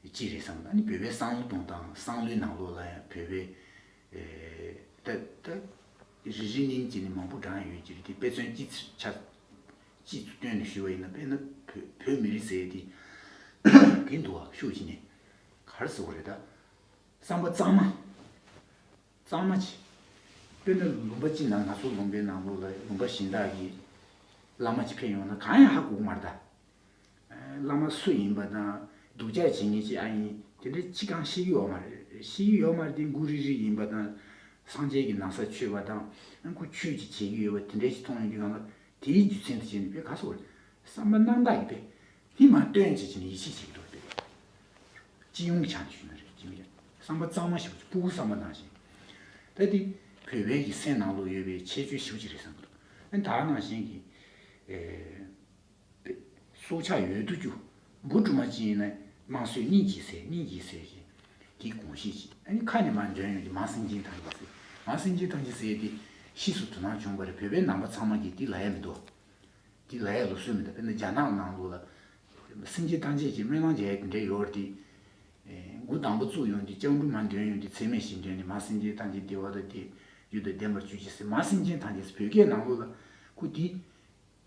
ཏེ། ཅི་རེད་བསམ་ན་ནི་བོད་པའི་བསམ་བློ་གཏོང་སྟངས་བསམ་བློའི་ནང་ལོགས་ལ་ཡང་བོད་པའི་ད་ད་རེ་རེ་གཉིས་གཉིས་ནས་མང་པོ་བགྲངས་ཡོད་ཀྱི་རེད་དེ་དཔེ་མཚོན་སྤྱི་ཚོགས་ཆ་སྤྱི་ཚོགས་སྟོན་ནས་ཞུ་བ་ཡིན་ན་དཔེར་ན་བོད་བོད་མི་རིགས་ཟེར་དེ་དེ་འདུག་བ་ཤུགས་ཀྱིས་ནས་ག་རེ་ཟེར་བ་རེད་ད་བསམ་པ་གཙང་མ། གཙང་མ་ཅིག་དཔེར་ན་ལུང་པ་གཅིག་ནང་ང་ཚོ་ལུང་པའི་ནང་ལོགས་ལ་ལུང་པ་གཞན་དག་གི་བླ་མ་ཅིག་ཕེབས་ཡོང་ན་གང་ཡང་ཧ་གོ་གི་མ་རེད་ད། བླ་མ་སུ་ཡིན་པ་དང་སྡུག་ཅག་བྱེད་མཁན་ཅིག་ཨ་ཡིན་དེ་འདྲ་ཅི་གང་ཤེས་ཀྱི་ཡོད་མ་རེད། ཤེས་ཀྱི་ཡོད་མ་རེད་དེ་མགོ་རིལ་རིལ་ཡིན་པ་དང་སངས་རྒྱས་ཀྱི་ན་བཟའ་མཆོད་པ་དང་ཁོ་ཆོས་ཅིག་བྱེད་ཀྱི་ཡོད་པ་དེ་འདྲ་ཞིག་མཐོང་ཡོང་དུས་གང་ལ་དེའི་རྒྱུ་མཚན་དུ་བྱས་ནས་དཔེ་ག་སོགས་རེད། བསམ་པ་རྣམ་དག་གིས་དཔེ་དེ་མ་སྟོན་བྱེད་ཀྱི་ནི་ཡིད་ཆེས་བྱེད་ཀྱི་འདུག་དཔེ། སྤྱི་ཡོངས་ཀྱི་ཆ་ནས་ཞུས་ན་རེད་ཅི་མི་རེད། བསམ་པ་གཙང་མ་ཞིག་སྤུ་གུ་བསམ་པ་ནང་བཞིན། ད་དེ་བོད་པའི་གི་སེམས་ནང་ལོགས་ཡོད་པའི་ཁྱད་ཆོས་ཞེ་པོ་ཅིག་རེད་བསམ་གྱི་འདུག་ཨ་ནི་ད་ག་ནང་བཞིན་གྱི་ཨེ། སྲོག་ཆགས་ཡོད་དོ་ཅོག་འབུ་སྦྲུམ་མ་ཅིག་ཡིན་ན་དམངས་སྲོལ་སྙིང་རྗེ་ཟེར་སྙིང་རྗེ་ཟེར་ཞིང་། དེའི་དགོངས་བཞེད་ཅིག་ཨ་ནི་ཁ་ནས་མར་འདོན་ཡོང་དུས་མ་སེམས་ཅན་ཐམས་ཅད་ཟེར། མ་སེམས་ཅན་ཐམས་ཅད་ཟེར་དེ་ཕྱིས་སུ་དོ་སྣང་བྱུང་བ་རེད། བོད་པའི་ནང་པ་ཚང་མ་གིས་དེ་ལབ་ཡ་མི་འདུག་དེ་ལབ་ཡ་ལུགས་སྲོལ་མི་འདུག་དཔེར་ན་རྒྱ་ནག་ནང་ལོགས་ལ་སེམས་ཅན་ཐམས་ཅད་ཀྱི་སྨོན་ལམ་རྒྱག་ཡ་དེ་འདྲ་ཡོད་རེད་དེ། འགོ་དང་པོ་བཙུགས་ཡོང་དུས་སྐྱབས་འགྲོ་མར་འདོན་ཡོང་དུས་ཚད་མེད་བཞི་འདོན་ནས་མ་སེམས་ཅན་ཐམས་ཅད་བདེ་བ་དང་བདེ་རྒྱུ་དང་ལྡན་པར་གྱུར་ཅིག་ཟེར། མ་སེམས་ཅན་ཐམས་ཅད་ཟེར། བོད་སྐད་ནང་ལོགས་ལ་ཁོ་དེ་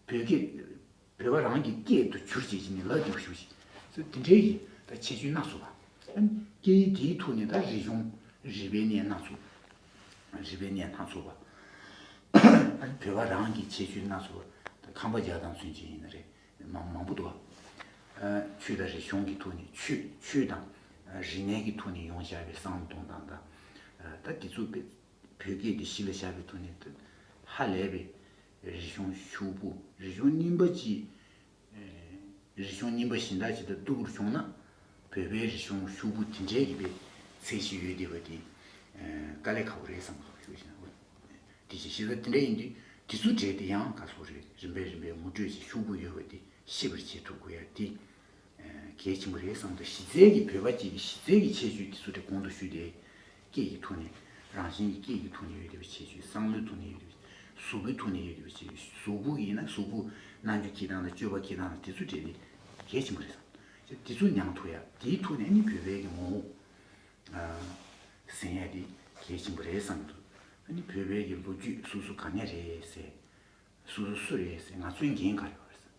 བོད་སྐད། བོད་པ་རང་གི་སྐད་དུ་བསྒྱུར་བྱས་ཀྱི་ནི་ལབ་འདུག་ཞུ་ཞིག་ཟེར། དེ་འདྲའི་ཡི་ད་ཁྱད་ཆོས་སྣ་ཚོགས་པ། ཨ་ནི་སྐད་ཡིག་དེའི་ཐོག་ནས་ད་རིག་གཞུང་རིག་པའི་གནས་སྣ་ཚོགས། རིག་པའི་གནས་སྣ་ཚོགས་པ། ཨ་ནི་བོད་པ་རང་གི་ཁྱད་ཆོས་སྣ་ཚོགས་པ་ད་ཁམས་པ་རྒྱ་དང་ཚུན་ཆད་ཡིན་ན་རེད། མང་མང་པོ་འདུག་ཨ་ཆོས་དང་རིག་གཞུང་གི་ཐོག་ནས་ཆོས་ཆོས་དང་རིག་གནས་ཀྱི་ཐོག་ནས་ཡོང་བཞག་པའི་བསམ་བློ་གཏོང་སྟངས་དང་། ད་དེ་ཚོ་དཔེ་བོད་སྐད་དེ་གཞི་ལ་བཞག་པའི་ཐོག་ནས་ཧ་ལས་པའི་རིག་གཞུང་ཕྱུག་པོ། རིག་གཞུང་རྙིང་པ་ཅིག་རིག་གཞུང་རྙིང་པ་གཞན་དག་ཅིག་དང་བསྡུར་བྱུང་ན། བོད་པའི་རིག་གཞུང་ཕྱུག་པོ་དེ་འདྲའི་གི་པའི་ཚད་གཞི་ཡོད་བསྡད་པ་དེ་དཀའ་ལས་ཁག་པོ་རེད་བསམ་གི་འདུག་ཞུ་ཞིང་། དེ་བཞིན་གཞི་ལ་དེ་འདྲ་ཡིན་དུས་དེ་ཚོ་གྲས་དེ་ཡང་ག་ཚོད་རེད། རིམ་པས་རིམ་པས་ངོ་སྤྲོད་ཅིག་ཕྱུག་པོ་ཡོད་པ་དེ་ཤེས་པར་བྱེད་ཐུབ་དགོས་ཡ་དེ་གལ་ཆེན་པོ་རེད་བསམ་འདུག་གཞི་རྩའི་གི་བོད་པ་གཅིག་གི་གཞི་རྩའི་གི་ཁྱད་ཆོས་དེ་ཚོ་དེ་གོང་དུ་ཞུས་ཏེ། སྐད་ཀྱི་ཐོག་ནས་རང་བཞིན་གྱི་སྐད་ཀྱི་ཐོག་ནས་ཡོད་བསྡད་པའི་ཁྱད་ཆོས། བསམ་བློའི་ཐོག་ནས་ཡོད་བསྡད་པའི་ཁྱད་ཆོས། གཟུགས་པོའི་ཐོག་ནས་ཡོད་བསྡད་པའི་ཁྱད་ཆོས། གཟུགས་པོ་ཡིན་ན་གཟུགས་པོ་རྣམ་འགྱུར་སྐྱེ་སྟངས་དང་སྤྱོད་པ་སྐྱེ་སྟངས་དང་དེ་ཚོ་གྲས་དེ་གལ་ཆེན་པོ་རེད་བསམ། དེ་ཚོ་མྱང་ཐུབ་ཡ་དེའི་ཐོག་ནས་ནི་བོད་པའི་གི་ངོ་བོ་ཟིན་ཡ་དེ་གལ་ཆེན་པོ་རེད་བསམ་འདུག་ཨ་ནི་བོད་པའི་གི་ལོ་རྒྱུས་སོ་སོ་ག་ནས་རེད་ཟེར། སོ་སོ་སུ་རེད་ཟེར། ང་ཚོའི་འགན་ག་རེ་ཡོད་རེད་ཟེར།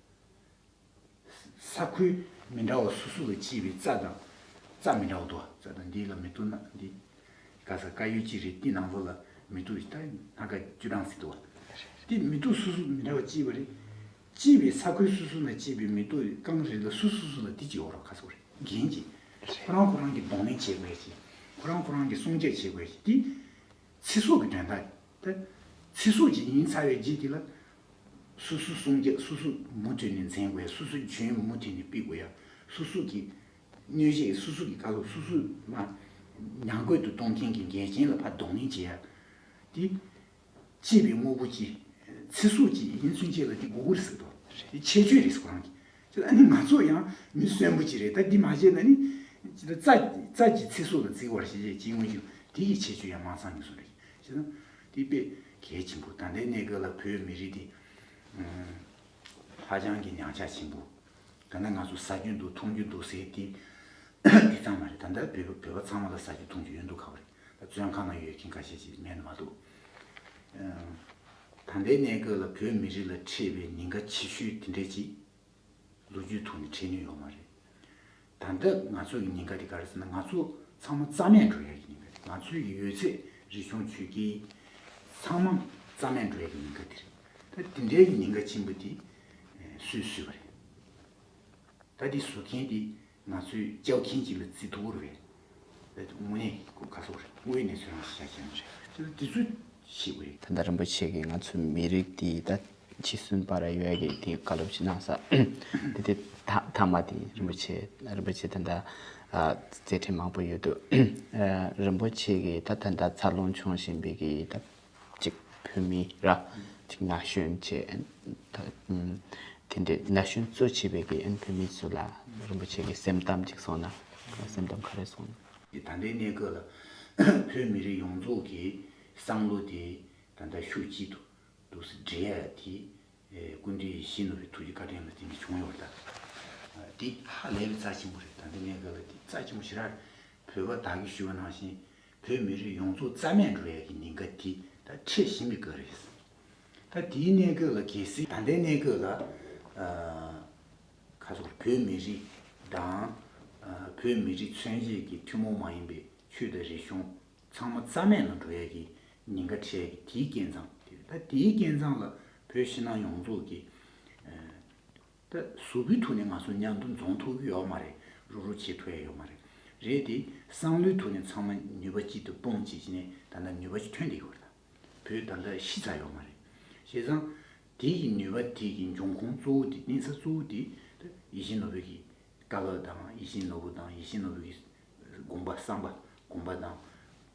ས་ཁུལ་མི་འདྲ་བ་སོ་སོ་ལ་སྐྱེས་པའི་རྩྭ་དང་། རྩྭ་མི་འདྲ་བ་འདུག་རྩྭ་དང་འདི་ལ་མེ་ཏོག་ན་འདི། ག་ས་དཀར་ཡོལ་གཅིག་རེད། འདི་ནང་ལོགས་ལ་མེ་ཏོག་ད་སྣ་ཁ་བཅུ་གྲངས་ཟིག་འདུག་བ། འདི་མེ་ཏོག་སོ་སོ་མི་འདྲ་བ་སྐྱེས་པ་རེད། སྐྱེས་པའི་ས་ཁུལ་སོ་སོ་ན་སྐྱེས་པའི་མེ་ཏོག་རྐང་རེ་ལ་སོ་སོ་སོ་ལ་འདི་གཅིག་ཡོད་རོགས་ག་ས་རེད། འགན་གཅིག་ཁོ་རང་ཁོ་རང་གི་གདོང་ལེན་བྱེད་དགོས་ཡ་གཅིག་ཁོ་རང་ཁོ་རང་གི་སྲུང་སྐྱོབ་བྱེད་དགོས་ཡ་གཅིག་འདི། ཚེ་སྲོག་གི་དོན་དག་ད། ཚེ་སྲོག་ཅིག་ཡིན་ཚར་བའི་རྗེས་དེ་ལ། སོ་སོ་སྲུང་སྐྱོབ་སོ་སོ་མུ་མཐུད་ནས་འཛིན་དགོས་ཡ། སོ་སོ་རྒྱུན་མུ་མཐུད་ནས་སྤེལ་དགོས་ཡ། སོ་སོ་གི་གནོད་བྱེད་སོ་སོ་གི་བཀའ་སློབ་སོ་སོ་མ་ཉམས་རྒུད་དུ་གཏོང་མཁན་གྱི་འགལ་རྐྱེན་ལ་ཕར་གདོང་ལེན་བྱེད་ཡ། དེ་སྐྱེས་པའི་དངོས་པོ་ཅིག་ཚེ་སྲོག་ཅིག་ཡིན་ཚུན་ཆད་ལ་དེ་དགོས་ཀྱི་རེད་ཟེར་དོ། དེ་ཁྱད་ཆོས་རེད་ཟེར་ཁོ་རང་གིས། ཅི་ལ་ནི་ང་ཚོ་ཡང་མི་གསོན་པོ་ཅིག་རེད། ད་འདི་མ་བྱས་ན་ནི་ཅི་ལ་རྩྭ་རྩྭ་ཅིག་ཚེ་སྲོག་ལ་བརྩི་བར་བྱེད་ཅེས་ཅིག་མངོན་ཞིང་དེ་ཡི་ཁྱད་ཆོས་ཡང་མ་ཚང་ངེས་སོང་རེད། བྱས་ན་དེ་དཔེ་གལ་ཆེན་པོ། ད་ལྟའི་གནས་སྐབས་ལ་བོད་མི་རིགས་དེ་ཧ་ཅང་གི་ཉམས་ཆག་ཆེན་པོ། ད་ལྟ་ང་ཚོ་ཟ་རྒྱུ་འདུག་འཐུང་རྒྱུ་འདུག་ཟེར་དེ་དེ་ཙམ་མ་རེད། ད་ལྟ་བོད་བོད་པ་ཚང་མ་ལ་ཟ་རྒྱུ་འཐུང་རྒྱུ་ཡོད་འདུག་ག་བ་རེད། ད་བཙོན་ཁང་ནང་ཡོད་མཁན་ཁ་ཤས་ཅིག་མེད་ན་མ་གཏོགས། ད་ལྟའི་གནས་སྐབས་ལ་བོད་མི་རིགས་ལ་འཕྲད་པའི་ཉེན་ཁ་ཆེ་ཤོས་དེ་འདྲས་ཅིག་ལོ་རྒྱུས་ཐོག་ནས་འཕྲད་མྱོང་ཡོད་མ་རེད། ད་ལྟ་ང་ཚོ་གི་ཉེན་ཁ་དེ་ག་རེ་ཟེར་ན། ང་ཚོ་ཚང་མ་རྩ་མེད་འགྲོ་ཡ་གི་ཉེན་ཁ་རེད། ང་ཚོའི་གི་ཡོད་ཚད་རིག་གཞུང་ཆོས་སྐད་ཚང་མ་རྩ་མེད་འགྲོ་ཡ་གི་ཉེན་ཁ་དེ་རེད། ད་དེ་འདྲའི་གི་ཉེན་ཁ་ཆེན་པོ་དེ་སུས་བཟོས་པ་རེད། ད་དེ་བཟོ་མཁན་དེ་ང་ཚོའི་སྐྱོབ་མཁན་ཅིག་ལ་བརྩི་ཐུབ་ཀྱི་རེད། དངོས་གནས་ཁོ་ག་སོག་རེད། དངོས་གནས་ཚོད་རང་ཤ་ཞེན་རེད། དེ་ཚོ་ཤེས་དགོས་རེད། ད་ལྟ་རིན་པོ་ཆེ་གིས་ང་ཚོའི་མི་རིགས་འདི་ད་འཆི་གསོན་བར་ཡོད་ཀྱི་དེ་བཀའ་སློབ་ཅིག་གནང་ས། དེ་དེ་ཐ་ཐ་མ་དེ་རིན་པོ་ཆེ་རིན་པོ་ཆེ་ད་ལྟ་ཨ་མཛད་འཕྲིན་མང་པོ་ཡོད་འདུག་ཨ་རིན་པོ་ཆེ་གིས་ད་ད་ལྟ་འཚར་ལོངས་བྱུང་བཞིན་པའི་གི་ད་གཅིག་བོད་མི་ར་གཅིག་ན་གཞོན་བྱས་ད་ཨམ་དེ་འདྲའི་ན་གཞོན་གཙོ་བྱས་པའི་གི་ཨན་བོད་མི་ཚོ་ལ་རིན་པོ་ཆེ་གི་སེམས་གཏམ་ཅིག་གསུངས་ན། སེམས་གཏམ་ག་རེ་གསུངས་ན། ད་ལྟའི་གནས་སྐབས་ལ་བོད་མི་རིགས་ཡོངས་རྫོགས་ཀྱི་བསམ་བློ་དེ་ད་ལྟ་ཤུགས་གཅིག་ཏུ་འདུག་སེ་སྒྲིལ་ཡ་དེ་སྐུ་མདུན་ཡིད་བཞིན་ནོར་བུའི་ཐུགས་རྗེ་བཀའ་དྲིན་ལ་བརྟེན་ནས་བྱུང་ཡོད་པ་དང་། དེ་ཧ་ལས་པའི་རྩ་ཆེན་པོ་རེད། ད་ལྟའི་གནས་སྐབས་ལ་དེ་རྩ་ཆེན་པོ་ཞེ་དྲག་རེད། བོད་པ་དག་གིས་ཞུ་བ་ནང་བཞིན་བོད་མི་རིགས་ཡོངས་རྫོགས་རྩ་མེད་འགྲོ་ཡ་གི་ཉེན་ཁ་དེ་ད་འཕྲད་བཞིན་པའི་སྐབས་རེད། ད་དེའི་གནས་སྐབས་ལ་གལ་སྲིད་ད་ལྟའི་གནས་སྐབས་ལ་ཨ་ཁ་སོགས་བོད་མི་རིགས་དང་ཨ་བོད་མི་རིགས་མཚོན་བྱེད་ཀྱི་ཐུན་མོང་མ་ཡིན་པའི་ཆོས་དང་རིག་གཞུང་ཚང་མ་རྩ་མེད་ལ་འགྲོ་ཡ་གི་ཉེན་ཁ་འཕྲད་ཡ་གི་དེའི་རྐྱེན་ཙང་དེ་རེད། ད་དེའི་རྐྱེན་ཙང་ལ་བོད་ཕྱི་ནང་ཡོངས་རྫོགས་ཀྱི་ཨ་ད་གཟུགས་པོའི་ཐོག་ནས་ང་ཚོ་མཉམ་དུ་འཛོམས་ཐུབ་ཀྱི་ཡོད་མ་རེད། རུབ་རུབ་བྱེད་ཐུབ་ཡ་ཡོད་མ་རེད། རེད་དེ་བསམ་བློའི་ཐོག་ནས་ཚང་མ་ནུས་པ་གཅིག་ཏུ་སྤུངས་བྱས་བྱས་ནས་ད་ལྟ་ནུས་པ་ཞིག་ཐོན་བསྡད་ཡོད་རེད། བོད་ད་ལྟ་ཤི་ཚར་ཡོད་མ་རེད། བྱས་ཙང་དེ་ཡི་ནུས་པ་དེ་གི་འབྱུང་ཁུངས་གཙོ་བོ་དེ་གནས་ས་གཙོ་བོ་དེ་ད་ཡིད་བཞིན་ནོར་བུ་གི་བཀའ་སློབ་དང་ཡིད་བཞིན་ནོར་བུ་དང་ཡིད་བཞིན་ནོར་བུ་གི་དགོངས་པ་བསམ་པ་དགོངས་པ་དང་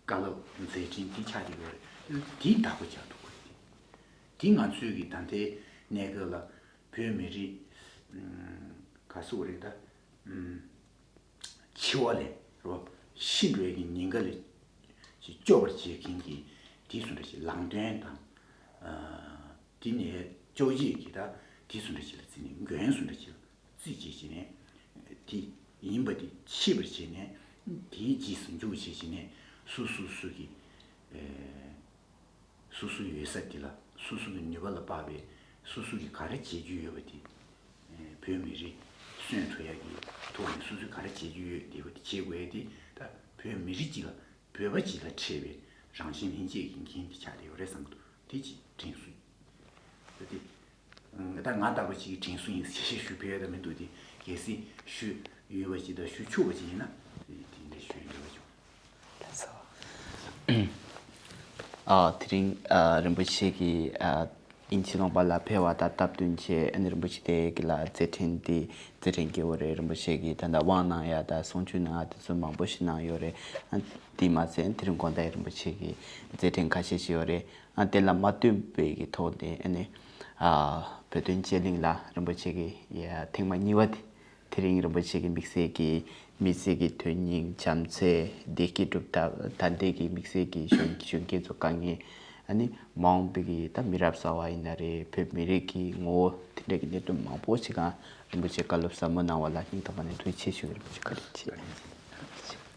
བཀའ་སློབ་མཛད་འཕྲིན་དེ་ཆགས་བསྡད་ཡོད་རེད། དེ་བདག་པོ་རྒྱག་ཐུབ་དགོས་རེད། དེ་ང་ཚོས་ཀྱི་ད་ལྟའི་གནས་སྐབས་ལ་བོད་མི་རིགས་ཨམ་ག་ཟེར་དགོས་རེད་ད། ཨམ་འཆི་བ་ལས་རོ་ ཤི་འགྲོ་ཡ་གི་ཉེན་ཁ་ལས་སྐྱོབ་པར་བྱེད་མཁན་གྱི་དེ་སུ་འདྲ་ཞིག་ལམ་སྟོན་དང་། དེ་ནས་བཅོ་བརྒྱད་ཀྱི་ད་དེ་སུ་འདྲ་ཞིག་ལ་བརྩིས་ནས་འགན་སུ་འདྲ་ཞིག་ལ་བརྩིས་བྱས་བྱས་ནས་དེ་ཡིན་པ་དེ་ཤེས་པར་བྱས་ནས་དེའི་རྗེས་སུ་འཇུག་བྱས་བྱས་ནས་སུ་སུ་སུ་གི་སོ་སོའི་ཡོད་ས་དེ་ལ་སོ་སོ་གི་ནུས་པ་ལ་དཔག་པའི་སོ་སོ་གིས་ག་རེ་བྱེད་རྒྱུ་ཡོད་པ་དེ། བོད་མི་རིགས་གསོན་ཐུབ་ཡག་གི་ཐོག་ནས་སོ་སོས་ག་རེ་བྱེད་རྒྱུ་ཡོད་དེ་བ་དེ་བྱེད་དགོས་ཡ་དེ་ད་བོད་མི་རིགས་གཅིག་ལ་བོད་པ་གཅིག་ལ་འཕྲད་པའི་རང་བཞིན་ལྷན་སྐྱེས་ཀྱི་འགན་དེ་ཆགས་བསྡད་ཡོད་རེད་བསམ་གི་འདུག་དེ་གཅིག་དྲན་གསོ་ཡིན། ད་དེ་ད་ང་ལྟ་བུ་གཅིག་གི་དྲན་གསོ་ཡིན་ཞེས་ཞུ་ཕོད་ཡ་ད་མི་འདུག་དེ་གལ་སྲིད་ཞུ་ཡོད་པ་ཅིག་དང་ཞུ་ཆོག་པ་ཅིག་ཡིན་ན་དེ་འདྲ་ཞུ་ཡ་འདྲ་བ་བྱུང་། ལགས་སོ། ཨ། དེ་རིང་ཨ། རིན་པོ་ཆེ་གིས་ཨ། དབྱིན་ཇི་ལུང་པ་ལ་ཕེབས་པ་དང་སྟབས་བསྟུན་བྱས། ཨ་ནི་རིན་པོ་ཆེ་དེ་གི་ལ་མཛད་འཕྲིན་དེ་མཛད་འཕྲིན་སྐྱེལ་བ་རེད། རིན་པོ་ཆེ་གིས་ད་ལྟ་དབང་གནང་ཡ་དང་གསུང་ཆོས་གནང་ཡ་དེ་ཚོ་མང་པོ་ཞིག་གནང་ཡོད་རེད། ཨ། དེ་མ་ཟད་དེ་རིང་དགོང་དག་རིན་པོ་ཆེ་གིས་མཛད་འཕྲིན་ཁ་ཤས་ཤིག་ཡོད་རེད། ཨ། དེ་ལ་མ་བསྟུན་པའི་གི་ཐོག་ནས་ཨ་ནི་ཨ། བོད་དོན་དཔྱད་གླེང་ལ་རིན་པོ་ཆེ་གིས་ཡ་ཐེངས་མ་གཉིས་པ་དེ། དེ་རིང་རིན་པོ་ཆེ་གི་དམིགས་བསལ་གྱི་མི་ཚེ་གི་དོན་སྙིང་། བྱམས་བརྩེ། བདེ་སྐྱིད་སྒྲུབ་ཐབས། ད་ལྟའི་གི་དམིགས་བསལ་གྱི་གཞོན་གཞོན་སྐྱེས་ཚོ་དཀའ་ངལ། ཨ་ནི་མ་འོངས་པའི་གི་ད་མི་རབས་གསར་བ་ཡིན་ན་རེད། བོད་མི་རིགས་ཀྱི་ངོ་བོ་དེ་འདྲ་གི་གནད་དོན་མང་པོ་ཞིག་ག་རིན་པོ་ཆེ་བཀའ་སློབ་ཟབ་མོ་གནང་བ་ལ་སྙིང་ཐག་པ་ནས་ཐུགས་རྗེ་ཆེ་ཞུ་གི། རིན་པོ་ཆེ་བཀའ་དྲིན་ཆེ།